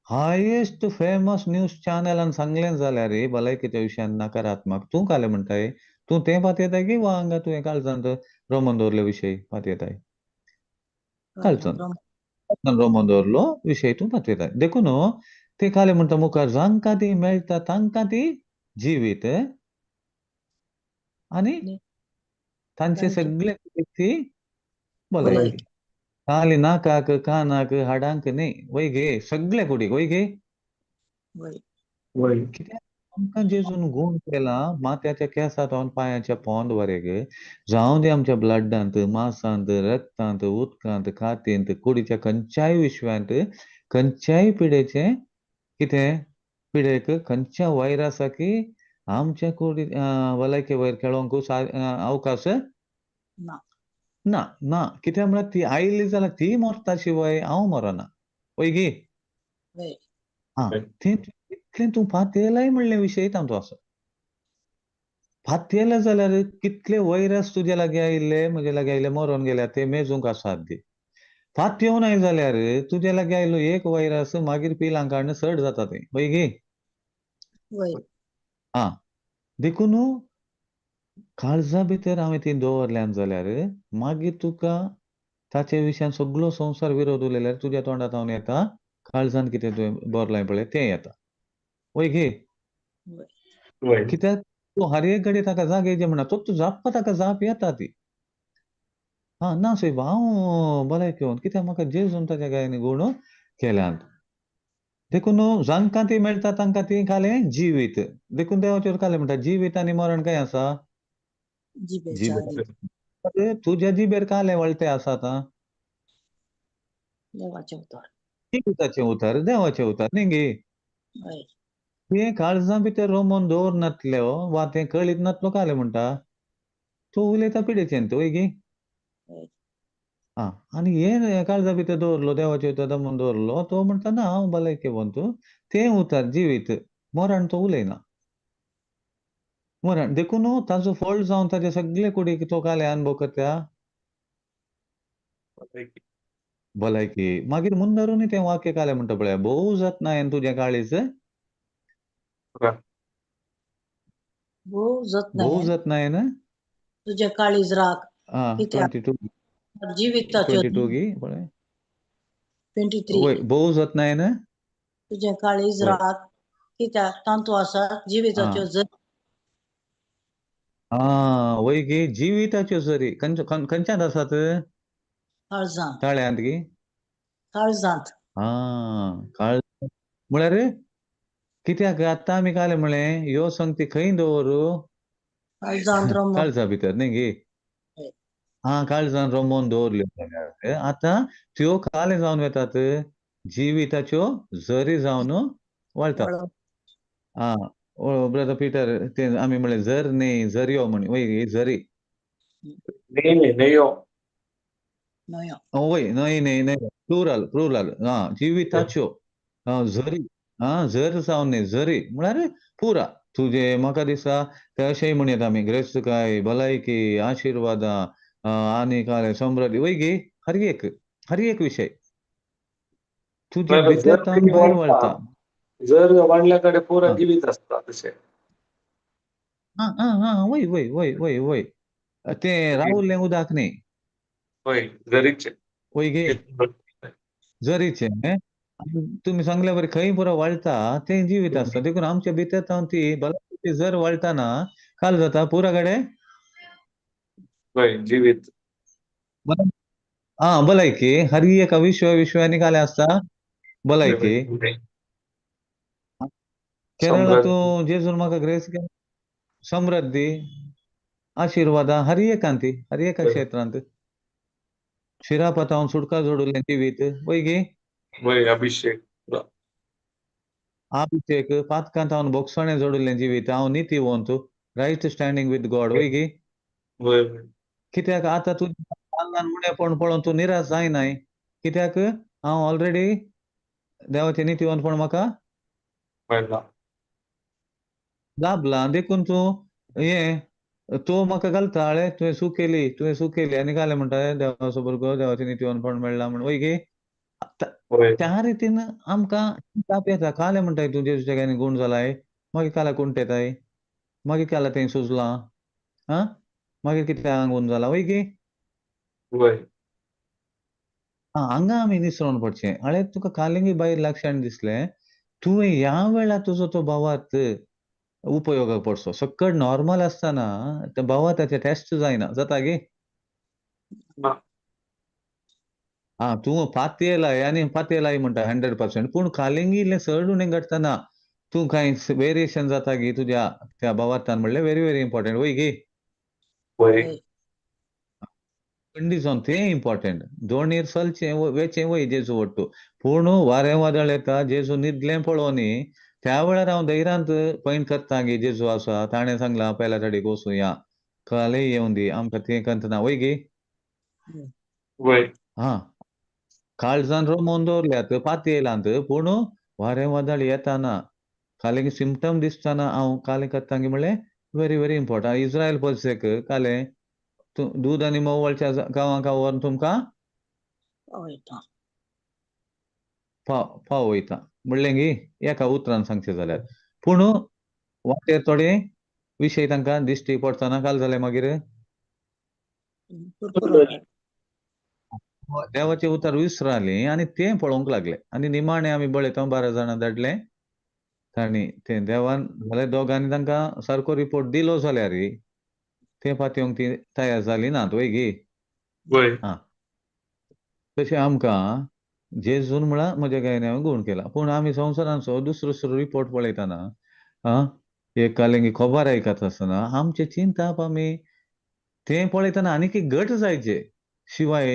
हायेस्ट फेमस न्यूज चॅनलान सांगलें जाल्यार भलायकेच्या विशयान नकारात्मक तूं कालें म्हणटाय? तूं तें पातयेताय की वा हांगा तुवें काळजांत रोमन दवरले विशय पातयेताय? काळजांत रोमन दवरलो विशय तूं पातयेताय. देखून ते कालें म्हणटा मुखार जांकां ती मेळटा तांकां ती जिवीत आनी तांचे सगळे ती भलायकी. खाली नाकाक कानाक हाडांक न्ही वय गे, सगळे कुडीक वय गे. वय. कित्याक आमकां जेजून गूण केला माथ्याच्या केंसा तावन पांयाच्या पोंद वरेक जावं दी आमच्या ब्लडांत, मासांत, रक्तांत, उदकांत, कातींत, कुडीच्या खंयच्याय विश्वांत खंयच्याय पिडेचें कितें पिडेक खंयच्या वायरसाकी आमच्या कुडी भलायके वयर खेळोंक अवकाश ना. ना ना. कित्याक म्हळ्यार ती आयली जाल्यार ती मरता शिवाय हांव मरना वय गे. हा तें इतलें तूं पातयेलाय म्हणलें विशय तांचो आसा. पातयेलें जाल्यार कितले वैरस तुज्या लागीं आयिल्ले म्हज्या लागीं आयिल्ले मरोन गेल्या ते मेजूंक आसात दी. पातयेवनाय जाल्यार तुज्या लागीं आयलो एक वैरस मागीर पिलांक काडून चड जाता तें वय गे. आं देखून काळजा भितर हांवें ती दवरल्यान जाल्यार मागीर तुका ताचे विशयान सगलो संवसार विरोध उलयल्यार तुज्या तोंडांत हांव येता काळजान कितें तुवें बरलां पळय तें येता वय गे. कित्याक तूं हर एक घडये ताका जाग येयची म्हणा तो तूं जाप ताका जाप येता ती. हा ना सोयबा हांव भलायकी घेवन कित्याक म्हाका जेजून ताच्या गायनी गूण केल्यात. देखून जांकां ती मेळटा तांकां ती खालें जिवीत. देखून देवाचेर खालें म्हणटा जिवीत आनी मरण खंय आसा? जिबेर. तुज्या जिबेर कालें वळटें आसा आतां? देवाचें उतर. जिविताचें उतर, देवाचें उतर न्ही गे. तें काळजां भितर रोमोन दवरनातल्यो वा तें कळीत नातलो कालें म्हणटा तूं उलयता पिडेचें वय गे. आं आनी हें काळजा भितर दवरलो देवाचें उतर दमून दवरलो तो म्हणटा ना हांव भलायकेवंत तें उतर जिवीत मरण तो उलयना मरण. देखून ताजो फळ जावन ताजे सगळे कुडीक तो काले अनुभव करता भलायकी. मागीर मुंदरून तें वाक्य कालें म्हणटा पळय भोव जतनायेन तुजें काळीज भोव भोव जतनायेन तुजें काळीज राख. आं 22 जिविताच्यो 22 गी पळय 23 वय भोव जतनायेन तुजें काळीज राख कित्याक तांतू आसा जिविताच्यो जरी. आं वय गे जिविताच्यो जरी खंयच्यांत आसात? काळजांत. ताळ्यांत गी? काळजांत. आं, काळ म्हळ्यार कित्याक आतां आमी कालें म्हळें ह्यो संगती खंय दवरू? काळजांत रोमोन. काळजा भितर न्ही गे? हय. आं, काळजान रोमोन दवरल्यो जाल्यार आतां त्यो कालें जावन वेतात, जिविताच्यो जरी जावन वळतात. आं, ब्रदर पिटर, ते आमी म्हणलें जर न्ही, जरयो म्हण, वय जरी. न्हय न्हयो. न्हयो. वय, न्हय न्हय न्हय, प्लुरल प्लुरल. आं, जिविताच्यो जरी, आं, जर जावन न्ही, जरी म्हळ्यार पुरा तुजें म्हाका दिसता ते अशेंय म्हणयत आमी, ग्रेस्तकाय, भलायकी, आशिर्वादां आनी कांय समृद्धी, वय गे, हर एक हर एक विशय तुजे भितर तावन भायर वळता. जर वाडल्या कडेन पुरा जिवीत आसता तशें. आं आं आं, वय वय वय वय वय, तें रावल्लें उदक न्ही. वय, जरीचें. वय गे, जरीचें. तुमी सांगल्या बरें, खंय पुरो वळटा तें जिवीत आसता. देखून आमच्या भितर तावन ती भलायकी जर वळटाना काल जाता पुरा कडेन. वय, जिवीत. आं, भलायकी हर एका विश्व विश्वानी कालें आसता भलायकी. केरळा तूं जेजून म्हाका ग्रेस समृद्धी, आशिर्वादां हर एकांत ती, हर एका क्षेत्रांत. शिरापतावन सुटका जोडुल्लें जिवीत, वय गे? वय, अभिषेक. अभिषेक, पातकांत हांव बोगसणें जोडिल्लें जिवीत, हांव नितीवंत, रायट स्टँडींग विथ गॉड, वय गे? वय. कित्याक आतां तूं ल्हान उणेपण पळोवन तूं निराश जायनाय, कित्याक हांव ऑलरेडी देवाचें नितीवंतपण म्हाका मेळ्ळां, लाबलां. देखून तूं हें तूं म्हाका घालता, आळे तुवें चूक केली, तुवें चूक केली, आनी घालें म्हणटा देवाचो भुरगो, देवाचें नितीवंतपण मेळ्ळां म्हण, वय गे? त्या रितीन आमकां ताप येता. कालें म्हणटाय तूं जेजूच्या गायनी गूण जालाय, मागीर काल्या कुंट येताय, मागीर काल्या तें सुजलां, आं, मागीर कित्याक गूण जाला, वय गे? वय. आं, हांगा आमी निसरोन पडचें. आळे तुका कालिंगी भायर लक्षण दिसलें, तुवें ह्या वेळार तुजो तो भावार्थ उपयोगाक पडचो. सक्कड नॉर्मल आसतना त्या भावार्थाचें टेस्ट जायना, जाता गे? ना. आं, तूं पातयेलाय आनी पातयेलाय म्हणटा 100%, पूण कालिंगी इल्लें चड उणें घडटना तूं कांय वेरिएशन जाता गी तुज्या त्या भावार्थान, म्हणलें व्हेरी व्हेरी इम्पॉर्टंट, वय गे? वय. कंडिशन तें इम्पॉर्टंट. दोणीर चलचें वेचें वय जेजू वट्टू, पूण वारें वादळ येता, जेजू न्हिदलें पळोवनी त्या वेळार हांव धैर्यांत पैण करता गे जेजू आसा, ताणें सांगलां पेल्या साडीक वचुया, कालय येवन दी आमकां तें कंतना, वय गे? वय. आं, काळजान रोमोन दवरल्यात पातयेलांत, पूण वारें वादळ येताना कालें सिमटम दिसतना हांव कालें करता गे म्हणलें व्हेरी व्हेरी इम्पॉर्टंट. इस्रायल पल्सेक कालें दूद आनी म्होंव वळच्या गांवांक व्हरून तुमकां पावयता, पावयता म्हणलें गी एका उतरान सांगचें जाल्यार. पूण वाटेर थोडे विशय तांकां दिश्टी पडटना काल जालें मागीर देवाचें उतर विसराली आनी तें पळोवंक लागले. आनी निमाणें आमी पळयता 12 जाणां धाडले तांणी, तें देवान जाल्यार दोगांनी तांकां सारको रिपोर्ट दिलो जाल्यार तें पातयेवंक ती तयार जाली ना, वय गे? वय. आं, तशें आमकां जेजून म्हळ्यार म्हज्या गायन हांवें गूण केला, पूण आमी संवसारांचो दुसरो दुसरो रिपोर्ट पळयतना, आं, एक कालेंगी खबर आयकता आसतना आमचें चिंताप आमी तें पळयतना आनीक एक घट जायचे शिवाय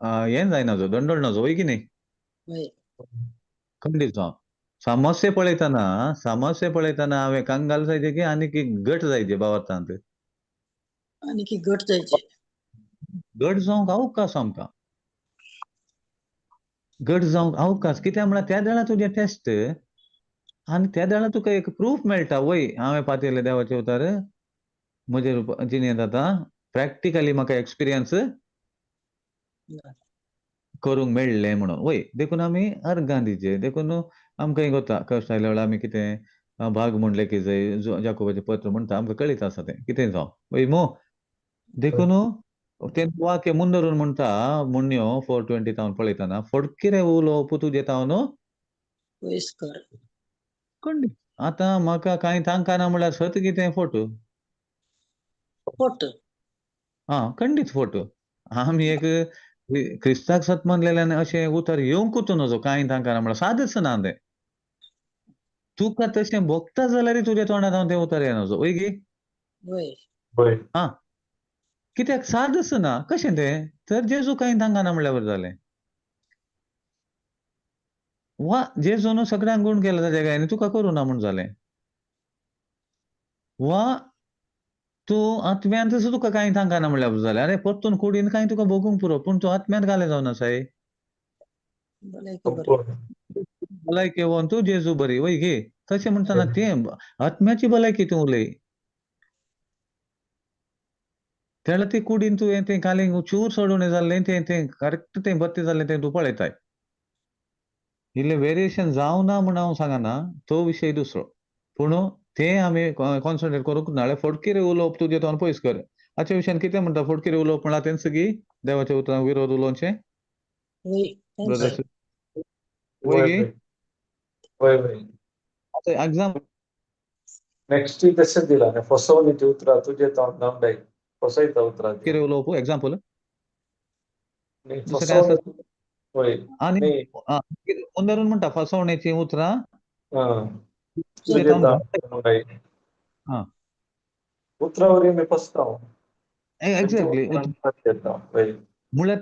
हें जायना, जो दंडोळ ना जो, वय की न्ही? खंडीत जावं. समस्या पळयतना, समस्या पळयतना हांवें कंगाल जायचे की आनीक एक घट जायचे भावार्थांत, आनीक एक घट जायचे, घट जावंक अवकाश आमकां, घट जावंक अवकाश. कित्याक म्हळ्यार त्या वेळार तुजें टेस्ट आनी त्या वेळार तुका एक प्रूफ मेळटा, वय हांवें पातयेलें देवाचें उतर म्हजे जिणेंत आतां प्रॅक्टिकली म्हाका एक्सपिरियन्स करूंक मेळ्ळें म्हणून, वय. देखून आमी अर्गां दिवचें. देखून आमकां वता कश्ट आयल्या वेळार आमी कितें भाग म्हणलें की जंय जाकोबाचें पत्र म्हणटा, आमकां कळीत आसा तें कितें जावं, वय मो? देखून तें वाक्य मुंदरून म्हणटा, मुण्यो 420 तावन पळयतना, फटकिरें उलोवप तुजें तावन पयस कर. खंडीत. आतां म्हाका कांय तांकां ना म्हणल्यार सत कितें फोट? फोट. आं, खंडीत फोट. आमी एक क्रिस्ताक सत मानलेल्यान अशें उतर येवंकूच नजो कांय तांकां ना म्हळ्यार सादच ना तें. तुका तशें भोगता जाल्यार तुज्या तोंडांत हांव तें उतर येना वय गी? वय. आं, कित्याक सादच ना. कशें तें? तर जेजू कांय तांकां ना म्हणल्यार बरें जालें. वा जेजून सगळ्यांक गुण केला ताज्या गायनी तुका करूं ना म्हूण जालें. वा तूं आत्म्यांतच तुका कांय तांकां ना म्हणल्यार जालें. अरे परतून कुडीन कांय तुका भोगूंक पुरो, पूण तूं आत्म्यांत घालें जावन आसाय. भलायकी येवन तूं जेजू बरी वय गे. तशें म्हणटना तें आत्म्याची भलायकी तूं उलय. तेन्ना ती कुडीन तुवें तें कालींग चूर सोडून जाल्लें तें तें करेक्ट तें बत्ती जाल्लें तें तूं पळयताय. इल्लें वेरिएशन जावना म्हूण हांव सांगना, तो विशय दुसरो. पूण तें आमी कॉन्सन्ट्रेट करूंक ना. फटकिरे उलोवप तुजें तोंड पयस कर. हाच्या विशयान कितें म्हणटा? फटकिरे उलोवप म्हळ्यार तेंच गी देवाच्या उतरांक विरोध उलोवचें. वय गी? आतां एग्जाम नेक्स्ट तशें दिला फसवणीची उतरां तुजें तोंड दामडाय फसयता उतरां. कितें उलोवप एग्जाम्पल दुसरें काय आसा? आनी अंदरून म्हणटा फसवण्याची उतरां उतरां वरवीं आमी फसता. एक्झॅक्टली. म्हळ्यार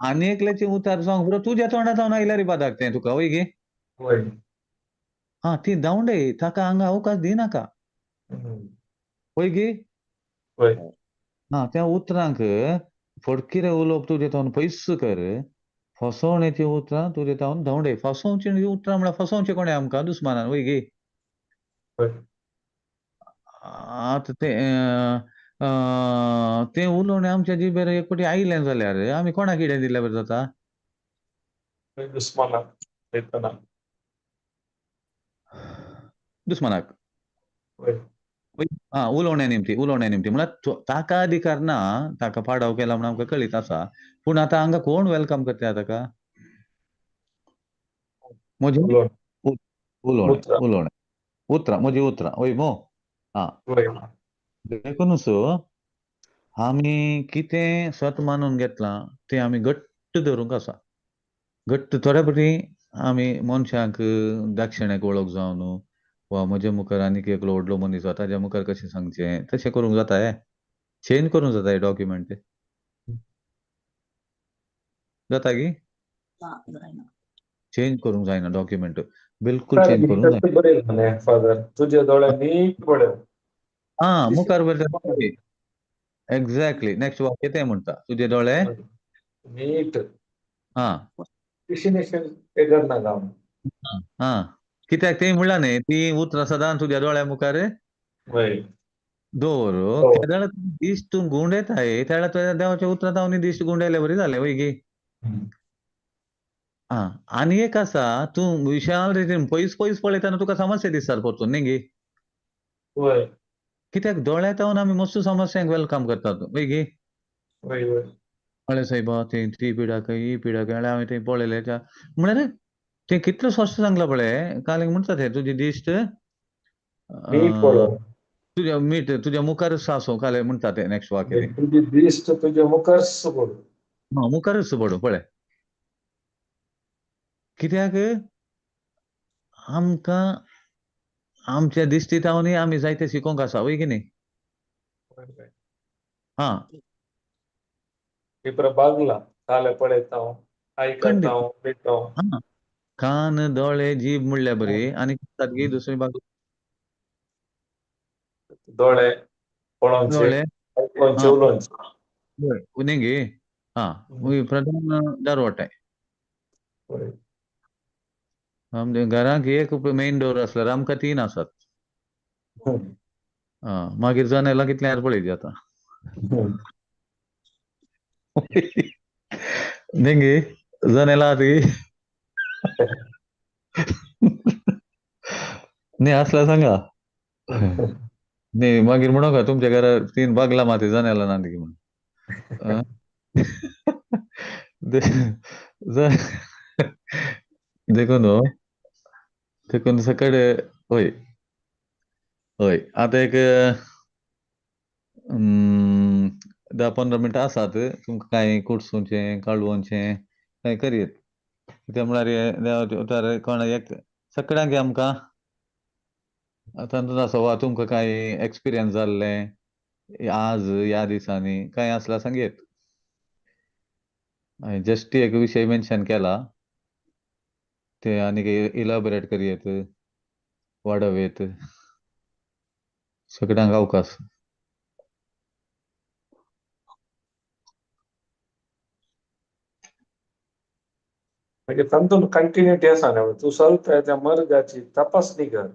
आनी एकल्याचें उतार जावंक पुरो, तुज्या तोंडांत जावन आयल्यार बादाक तें तुका वय गे. हा ती धांवडे ताका हांगा अवकाश दिनाका वय गे. हा त्या उतरांक फटकिरे उलोवप तुजें तोंड पयस कर. फसवण्याची उतरां तुजें तावन धांवडे. फसोवची उतरां म्हळ्यार फसोवचें कोणें आमकां? दुस्मानान वय गे. आतां तें तें उलोवणें आमच्या जिबेर एक फावटी आयलें जाल्यार आमी कोणाक कितें दिल्यार बरें जाता? दुस्मानाक. दुस्मानाक. आं, उलोवण्या निमती, उलोवण्या निमती म्हळ्यार ताका अधिकार ना, ताका पाडाव केला म्हूण आमकां कळीत आसा. पूण आतां हांगा कोण welcome करता ताका? म्हजें उलोवणें, उलोवणें उतरां, म्हजी उतरां वय मो. आं, देखूनच आमी कितें सत मानून घेतलां तें आमी घट्ट धरूंक आसा. घट्ट थोड्या फावटी आमी मनशांक दाक्षिण्याक वळख जावन वा म्हज्या मुखार आनीक एकलो व्हडलो मनीस आसा ताज्या मुखार कशें सांगचें तशें करूंक जाता. हे चेंज करूंक जाता हे डॉक्युमेंट जाता की? चेंज करूंक जायना डॉक्युमेंट, बिलकुल चेंज करूंक जायना. फादर तुजे दोळे नीट पळय. आं, मुखार बरें. एक्झॅक्टली. नेक्स्ट वाक्य तें म्हणटा तुजे दोळे नीट. आं, आं, कित्याक तें म्हणलां न्ही ती उतरां सदां तुज्या दोळ्या मुखार दवर. तेन्ना दिश्ट तूं गुंडयताय तेन्ना तुज्या देवाच्या उतरां तावन दिश्ट गुंडयले बरी जालें वय गे. आं, आनी एक आसा तूं विशाल रितीन पयस पयस पळयतना तुका समस्या दिसतात परतून न्ही गे. कित्याक दोळ्या तावन आमी मस्त समस्यांक welcome करतात वय गे. कळ्ळें सायबा, थंय ती पिडा खंय ही पिडा खंय हांवें थंय पळयलें म्हळ्यार तें कितलें स्पश्ट सांगलां पळय. काल म्हणटा तें तुजी दिश्ट तुज्या मीठ तुज्या मुखारच आसूं काल म्हणटा तें नेक्स्ट वाक्य. तुजी दिश्ट तुज्या मुखारच पडूं. हां, मुखारच पडूं पळय. कित्याक आमकां आमच्या दिश्टी तावनूय आमी जायते शिकोवंक आसा वय की न्ही. हां, बागला काले पळयता आयकता. कान दोळे जीभ म्हणल्यार बरी आनी सारकी दुसरी बाजू दोळे पळोवचे उलोवचे न्ही गे. हां, प्रधान दारवटाय आमच्या घरांक एक मेन डोर आसल्यार आमकां तीन आसात. आं, मागीर जनेलां कितलीं आसा पळय आतां न्ही गे. जनेलां आसा ती न्ही आसल्यार सांगा न्ही. मागीर म्हणो का तुमच्या घरा तीन बागलां माती जनेलां ना ती म्हणून. देखून देखून सकाळी हय हय आतां एक 10-15 मिनटां आसात तुमकां कांय कुडसूचें काळवोनचें कांय करयेत. कित्याक म्हळ्यार देवाच्या उतार कोणा एक सगळ्यांक आमकां तातूंत आसा वा तुमकां कांय एक्सपिरियन्स जाल्लें आज ह्या दिसांनी कांय आसल्यार सांगयेत. हांवें जस्ट एक विशय मेन्शन केला ते आनीक इलाबोरेट करयेत, वाडोवयेत. सगळ्यांक अवकाश. मागीर तातूंत कंटिन्युटी आसा न्हू, तूं चलताय त्या मर्गाची तपासणी कर.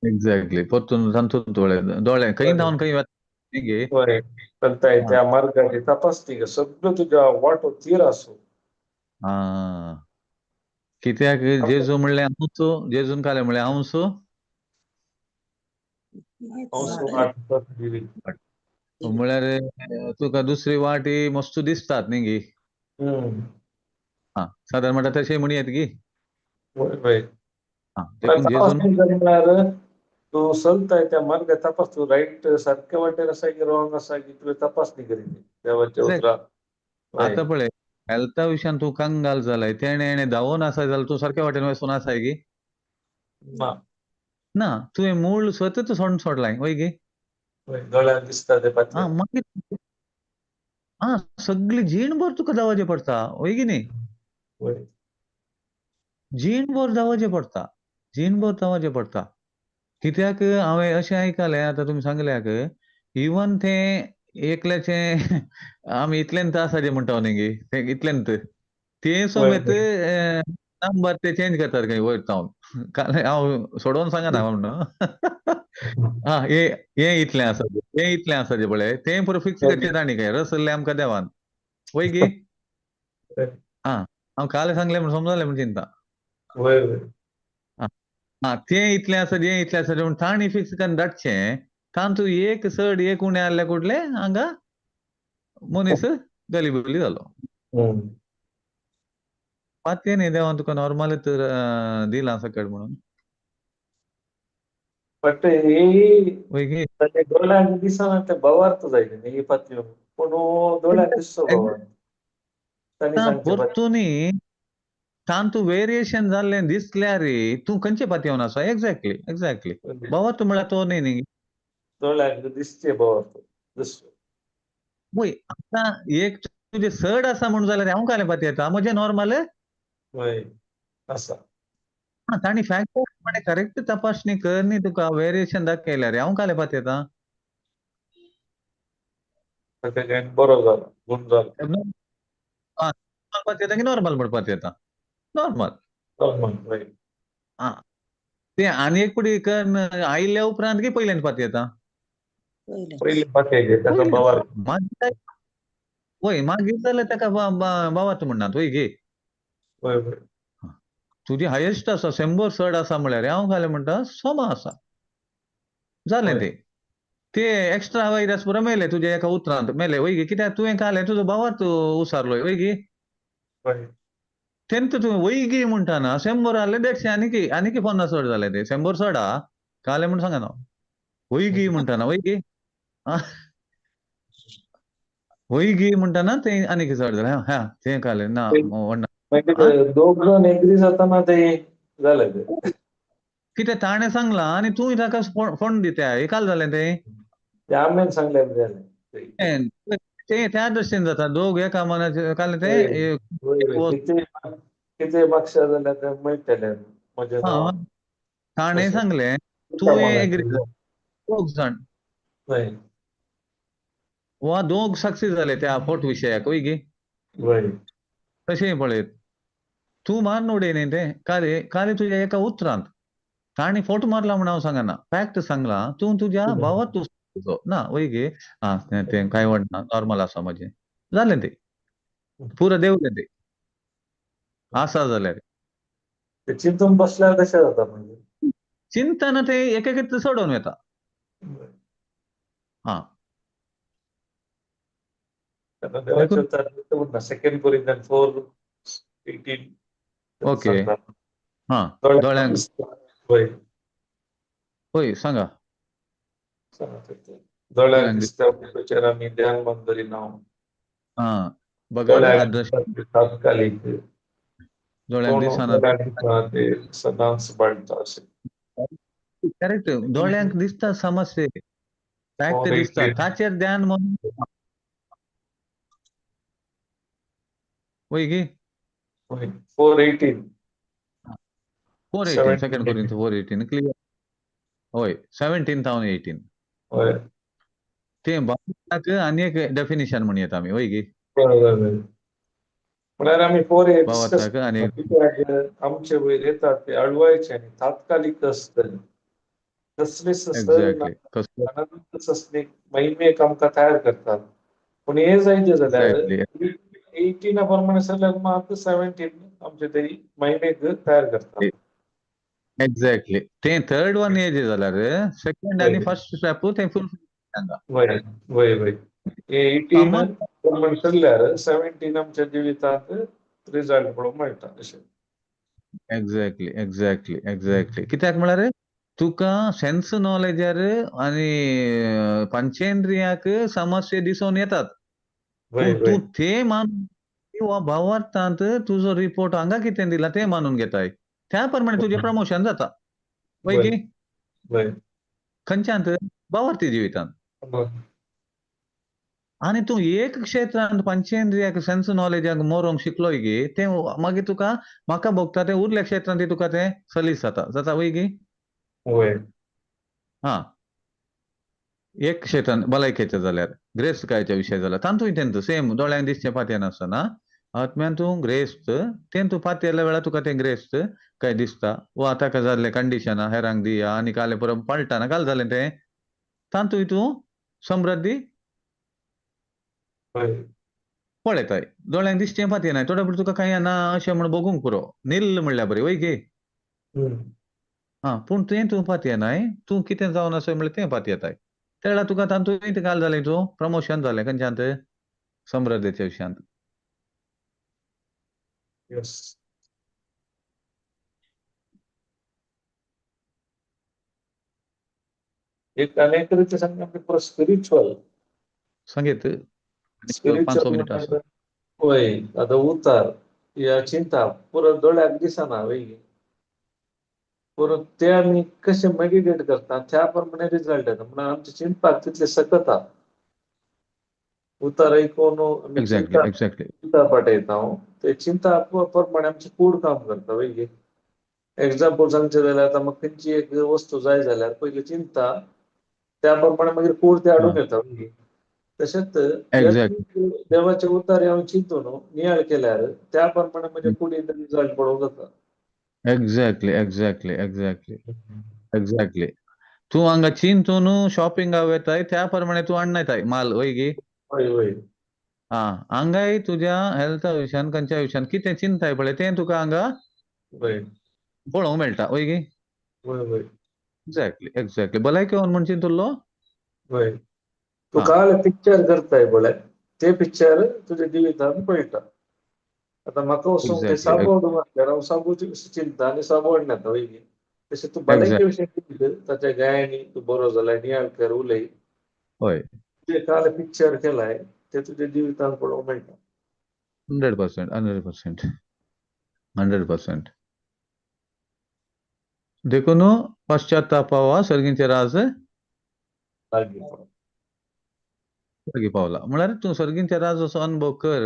एक्झॅक्टली, परतून तातूंत दोळे दोळे खंय धांवन खंय वता गे. बरें, चलताय त्या मार्गाची तपासणी कर, सगळ्यो तुज्या वाटो थीर आसूं. आं, कित्याक जेजू म्हणलें हांवचो, जेजून कालें म्हणलें हांवचो म्हळ्यार तुका दुसरी वाट ही मस्त दिसतात न्ही गी. आं, सादारण म्हणटा तशें म्हणयेत गी. आं, देखून जेजून म्हळ्यार तूं चलताय त्या मार्गा तपास, तूं रायट सारके वाटेर आसा की रॉंग आसा की तुवें तपासणी करीत देवाच्या उतरान. आतां पळय हेल्था विशयान तूं कंगाल जालाय, तेणें हेणें धांवोन आसा जाल्यार तूं सारक्या वाटेन वचून आसाय गी ना. ना, तुवें मूळ स्वतच सोडून सोडलाय वय गी. दोळ्यांक दिसता ते पातये. आं, मागीर आं सगळी जीणभर तुका धांवचें पडटा वय गी न्ही. जीणभर धांवचें पडटा, जीणभर धांवचें पडटा. कित्याक हांवें अशें आयकलें आतां तुमी सांगल्याक इवन तें एकल्याचें आमी इतल्यान आसाचें म्हणटा न्ही गी, तें इतल्यान तें समेत नंबर ते चेंज करतात खंय वयर जावन. काल हांव सोडोवन सांगना म्हणून. आं, हें इतलें आसा, हें इतलें आसा जें पळय तें पुरो फिक्स करचें तांणी खंय रसल्लें आमकां देवान वय गी. आं, हांव काल सांगलें म्हूण समजलें म्हूण चिंता. आं, तें इतलें आसा जें इतलें आसा म्हूण तांणी फिक्स करून धाडचें, तातूंत एक चड एक उणें आहल्या कुडलें हांगा मनीस गलीबली जालो. पातये न्ही देवान तुका नॉर्मल तर दिलां सकट म्हणून. बट ही दोळ्यांक दिसना ते भावार्थ जाय न्ही पातयो, पूण दोळ्यांक दिसतो भावार्थ. परतून तातूंत वेरिएशन जाल्लें दिसल्यार तूं खंयचे पातयेवन आसा. एक्झॅक्टली एक्झॅक्टली भावार्थ म्हळ्यार तो न्ही न्ही दोळ्यांक दिसचे भावार्थ दिसतो. वय, आतां एक तुजें चड आसा म्हणून जाल्यार हांव कालें पातयेता म्हजें नॉर्मल. वय आसा. आं, तांणी फॅक्ट म्हळ्यार करेक्ट तपासणी कर न्ही, तुका वेरिएशन दाखयल्यार हांव कालें पातयेता. बरो जाला, गुण जाला. आं, पातयेता की नॉर्मल म्हण पातयेता? नॉर्मल. नॉर्मल. आं, तें आनी एक पडी करून आयिल्ल्या उपरांत की पयल्यान पातयेता? पयलीं पातयेता ताका भावार्थ. मागीर वय, मागीर जाल्यार ताका भावार्थ म्हणनात वय गे. वय वय, तुजी हायेस्ट आसा 100 चड आसा म्हळ्यार हांव घालें म्हणटा समा आसा जालें तें. ते एक्स्ट्रा वयरस पुरो मेले तुज्या एका उतरांत मेले वय गे. कित्याक तुवें घालें तुजो भावार्थ उसारलो वय गे. तेन्ना तुवें वय गे म्हणटा 100 आहले 150 आनीक आनीक 50 चड जालें तें. 100 चड आ घालें म्हूण सांगना वय गे म्हणटा वय गे. वय गे म्हणटा तें आनीक चड जालें. हा, तें घालें ना व्हडना. दोग जाण एग्री जाताना ते जालें तें. कितें ताणें सांगलां आनी तूं ताका फोंड दिता हें काल जालें तें. आमेन सांगलें जालें तें त्या दृश्टीन जाता दोग एका मनाचे काल तें. कितें मागशा जाल्यार तें मेळटलें म्हजें. ताणें सांगलें तूं एग्री दोग जाण वा दोग सक्सेस जाले त्या फोट विशयाक वय गे. तशें पळयत तूं मारून उडय न्ही तें काले काले तुज्या एका उतरांत तांणी फोट मारला म्हूण हांव सांगना, फॅक्ट सांगला. तूं तुज्या भावात तूं ना वय गे. आं, तें कांय व्हडना नॉर्मल आसा म्हजें जालें तें पुरो देंवलें तें आसा जाल्यार. चिंतून बसल्यार कशें जाता मागीर? चिंतना तें एक एक सोडोवन वता. आं, सेकंड कोरिंथियन 4:18. ओके. हां, दोळ्यांक वय सांगा. दोळ्यांक दोळ्यांक दिसता ताचेर आमी ध्यान मन दरिना. आं, बगर दोळ्यांक अदृश्ट दिसता ते तात्कालीक, दोळ्यांक पूण दिसना. दोळ्यांक दिसना ते सदांच बाळटा अशें. करेक्ट, दोळ्यांक दिसता समस्ये, फॅक्ट फोर दिसता, एटीन. ताचेर ध्यान मन वय की. 4:18. 4:18, सेकंड 17. Corinth 4:18 clear. हय, 17 थावन 18. हय. तें भावार्थाक आनी एक डेफिनिशन म्हण येता आमी, वय की. बरोबर. म्हळ्यार आमी 4 डिस्कस भावार्थाक आनी एक कित्याक आमचे वयर येतात ते अळवायचे आनी तात्कालीक आसतले, कसलीच सर ना, एक्झॅक्टली कसलो. अनंत सस्नीक महिमेक आमकां तयार करतात. पूण हें जायचे जाल्यार एक्झॅक्टली 18 प्रमाणे जाल्यार मात 17 आमचे ते महिमेक तयार करतात. एक्झॅक्टली, तें थर्ड वन येजे जाल्यार सेकंड आनी वय फर्स्ट स्टेप तें फुल सांगा. वय वय वय हे 18 समज. प्रमाणे सरल्यार 17 आमच्या जिवितांत रिजल्ट पळोवंक मेळटा अशें. एक्झॅक्टली एक्झॅक्टली एक्झॅक्टली, कित्याक म्हळ्यार तुका सेन्स नॉलेजार आनी पंचेंद्रियाक समस्ये दिसून येतात, वय पूण वय तूं ते मानून वा भावार्थांत तुजो रिपोर्ट हांगा कितें दिला तें मानून घेताय, त्या प्रमाणे तुजें प्रमोशन जाता. वय वय की. वय खंयच्यांत? भावार्थी जिवितांत. आनी तूं एक क्षेत्रांत पंचेंद्रियाक सेन्स नॉलेजाक मोरोंक शिकलोय की तें मागीर तुका म्हाका भोगता तें उरल्या क्षेत्रांत तुका तें सलीस जाता जाता. वय की. वय हा, एक क्षेत्रान भलायकेचें जाल्यार ग्रेस्तकायेचे विशय जाल्यार तातूंय तें सेम, दोळ्यांक दिसचें पातयेन आसतना आत्म्यान तूं ग्रेस्त, तें तूं पातयेल्या वेळार तुका तें ग्रेस्त काय दिसता वा ताका जाल्लें कंडिशनां हेरांक दिया आनी काले परत पळटना काल जालें तें तातूंय तूं समृद्धी वय पळयताय. दोळ्यांक दिसचें पातयेनाय थोडे पुरो तुका कांय ना अशें म्हण बगूंक पुरो, नील म्हणल्यार बरें. वय की. आं, पूण तें तूं पातयेनाय, तूं कितें जावन आसा म्हणल्यार तें पातयेताय, त्या वेळार तुका तातूंत काल जालें तूं प्रमोशन जालें खंयच्यांत? समृद्धीच्या विशयांत. येस. एक आनी एक रीते सांगता पुरो स्पिरिच्युअल. सांगीत पांच स्पिरिच्युअल मिनटां आसा. वय, आतां उतार या चिंता पुरो दोळ्याक दिसना वय, पुरो ते आमी कशें मेडिटेट करता त्या प्रमाणे रिजल्ट येता. म्हणून आमचे चिंतपाक तितले सकत उतार आयकून आमी एक्झॅक्टली चिंता एक्झॅक्टली चिंता पाठयता, ते चिंता प्रमाणे आमची कूड काम करता. वय, एग्जाम्पल सांगचें जाल्यार आतां म्हाका खंयची एक वस्तू जाय जाल्यार पयली चिंता, त्या प्रमाणे मागीर कूड ते हाडून येता. तशेंच एक्झॅक्टली देवाचे उतार हांव चिंतून नियाळ केल्यार त्या प्रमाणे म्हज्या कुडीन रिजल्ट पळोवंक जाता. एक्झॅक्टली एक्झॅक्टली एक्झॅक्टली एक्झॅक्टली, तूं हांगा चिंतून शॉपिंगा वेताय त्या प्रमाणे तूं हाडनाय माल. वय की. वय वय आं, हांगाय तुज्या हेल्था विशयान खंयच्या विशयान कितें चिंताय पळय तें तुका हांगा वय पळोवंक मेळटा. वय की. वय वय एक्झॅक्टली एक्झॅक्टली, भलायकी म्हण चिंतुल्लो. वय, तूं काल पिक्चर करताय पळय ते पिक्चर तुज्या जिवितांत पळयता. आतां म्हाका वचूंक ते एक्झॅक्टली साबू हाडूंक घातल्यार हांव साबूची चिंता आनी साबू हाडून येता. वय की. तशें तूं भलायके विशयी चिंत, ताच्या गायांनी तूं बरो जालाय नियाळ कर उलय, हय, तुजें काल पिक्चर केलाय ते तुज्या जिवितांत पळोवंक मेळटा. 100% 100% 100%. देखून पश्चातापावा सर्गींचे राज लागीं लागीं पावला. म्हळ्यार तूं सर्गींचे राज असो अनुभव कर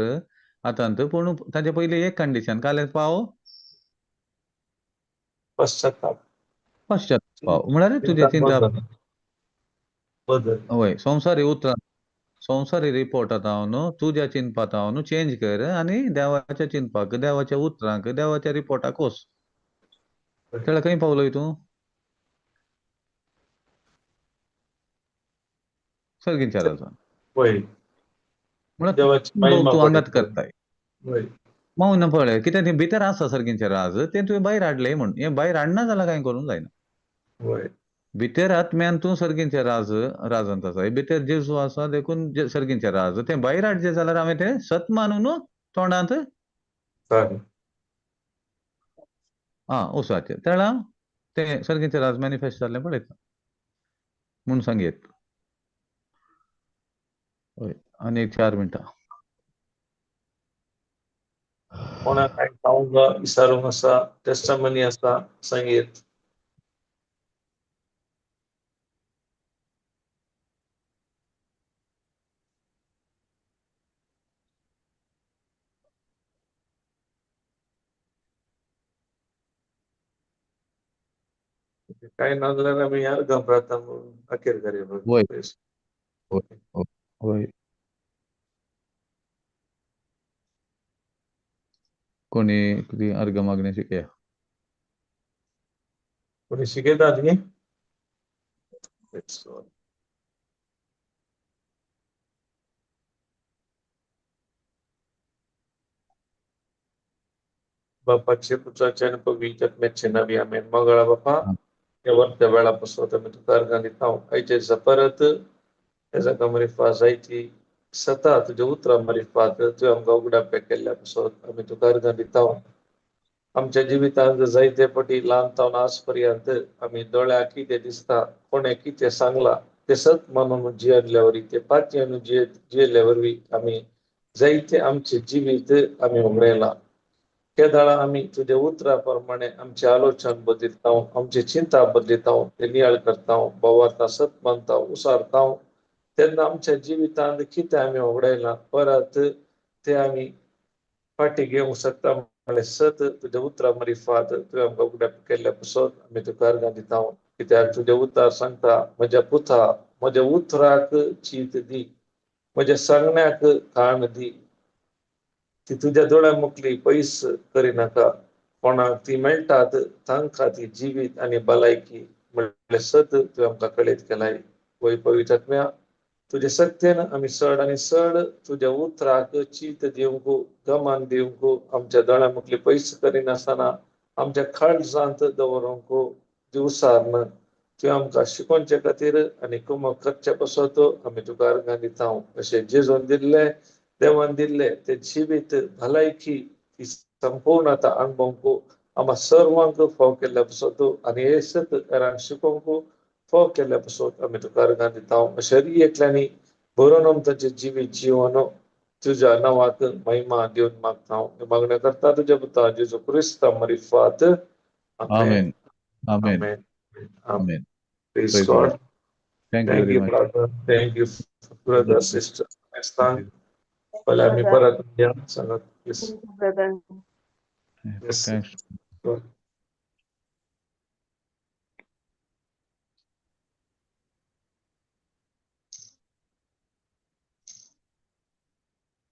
आतां, पूण ताचे पयलीं एक कंडिशन, काल पाव पश्चाताप. पश्चाताप म्हळ्यार तुजें चिंता बदल. वय, संवसारी उतरां संवसारी रिपोर्टांत हांव न्हू तुज्या चिंतपांत हांव न्हू चेंज कर आनी देवाच्या चिंतपाक, देवाच्या उतरांक, देवाच्या रिपोर्टाक वच. तेळा खंय पावलोय तूं? सर्गींच्या राजान. वय, म्हळ्यार देवाची महिमा तूं आंगात पळयता. करताय. वय मौन पळय कित्याक तें भितर आसा सर्गींचे राज, तें तुवें भायर हाडलें म्हूण. हें भायर हाडना जाल्यार कांय करूंक जायना. वय भितर आत्म्यान तूं सर्गींचे राज राजांत आसा, भितर जेजू आसा देखून सर्गींचे राज, तें भायर हाडचें जाल्यार हांवें तें सत मानून तोंडांत आं वचपाचें, तेळा तें सर्गींचे राज मॅनिफेस्ट जाल्लें पळयता म्हूण सांगयत. हय, आनी एक 4 मिनटां. कोणाक कांय खावंक विचारूंक आसा, टेस्टमनी आसा, सांगीत. काय ना जाल्यार आमी ह्या घाबराता अखेर करूया. वय वय वय, कोणी कितें अर्घ मागणें शिकया. कोणी शिकयता न्ही? बापाचे पुत्राचे आनी पवित्र आत्म्याचे नांवी आमेन. मंगळा बापा, ह्या वरत्या वेळा पासून आमी तुका अर्घां दिता. आयचे दिसा परत ह्या जागा मरिफा जायती सता तुज्या उतरां मरिफात तुवें आमकां उगडापे केल्ल्या पासून आमी तुका अर्घां दिता. आमच्या जिवितांत जायते पटी ल्हान तावन आज पर्यंत आमी दोळ्याक कितें दिसता, कोणें कितें सांगलां तें सत मानून जियेल्ल्या वरी, ते पातयेन जियेल्ल्या वरवीं आमी जायते आमचें जिवीत आमी उगडायलां. केदाळा आमी तुज्या उतरा प्रमाणे आमचें आलोचन बदलता, आमची चिंता बदलता, ते नियाळ करता, भावार्था सत मानता, उसारता, तेन्ना आमच्या जिवितांत कितें आमी उगडायलां परत ते आमी फाटी घेवंक शकता म्हणल्यार सत तुज्या उतरा मरिफात तुवें आमकां उगडाप केल्ल्या पासून आमी तुका अर्घां दिता. कित्याक तुजें उतर सांगता, म्हज्या पुता म्हज्या उतराक चीत दी, म्हज्या सांगण्याक कान दी, ती तुज्या दोळ्या मुखली पयस करिनाका, कोणाक ती मेळटात तांकां ती जिवीत आनी भलायकी म्हणल्यार सत तुवें आमकां कळीत केलाय. वय पवित्र आत्म्या, तुज्या शक्तेन आमी चड आनी चड तुज्या उतराक चीत दिवंक, गमान दिवंक, आमच्या दोळ्या मुखली पयस करिनासतना आमच्या काळजांत दवरूंक दिवसार तुवें आमकां शिकोवचे खातीर आनी कुमक करचे पासत आमी तुका अर्घां दिता. अशें जेजून दिल्लें, देवान दिल्ले ते जिवीत भलायकी ती संपूर्णता अणभवंक आमकां सर्वांक फाव केल्ल्या पासत आनी हे सत हेरांक शिकोवंक फाव केल्ल्या पासत आमी तुका अर्घां दिता. अशें एकल्यांनी बरोवन तांचें जिवीत जिवन तुज्या नांवाक महिमा दिवन मागता. मागण्यो करता तुज्या पुता जेजू क्रिस्ता मरिफात. आमेन. आमेन. आमेन. Praise God. Thank you Thank very you, much. brother. Thank you, brother, sister. फाल्यां आमी परत सांगात. Yes. Brother. Yes. Thanks. Good.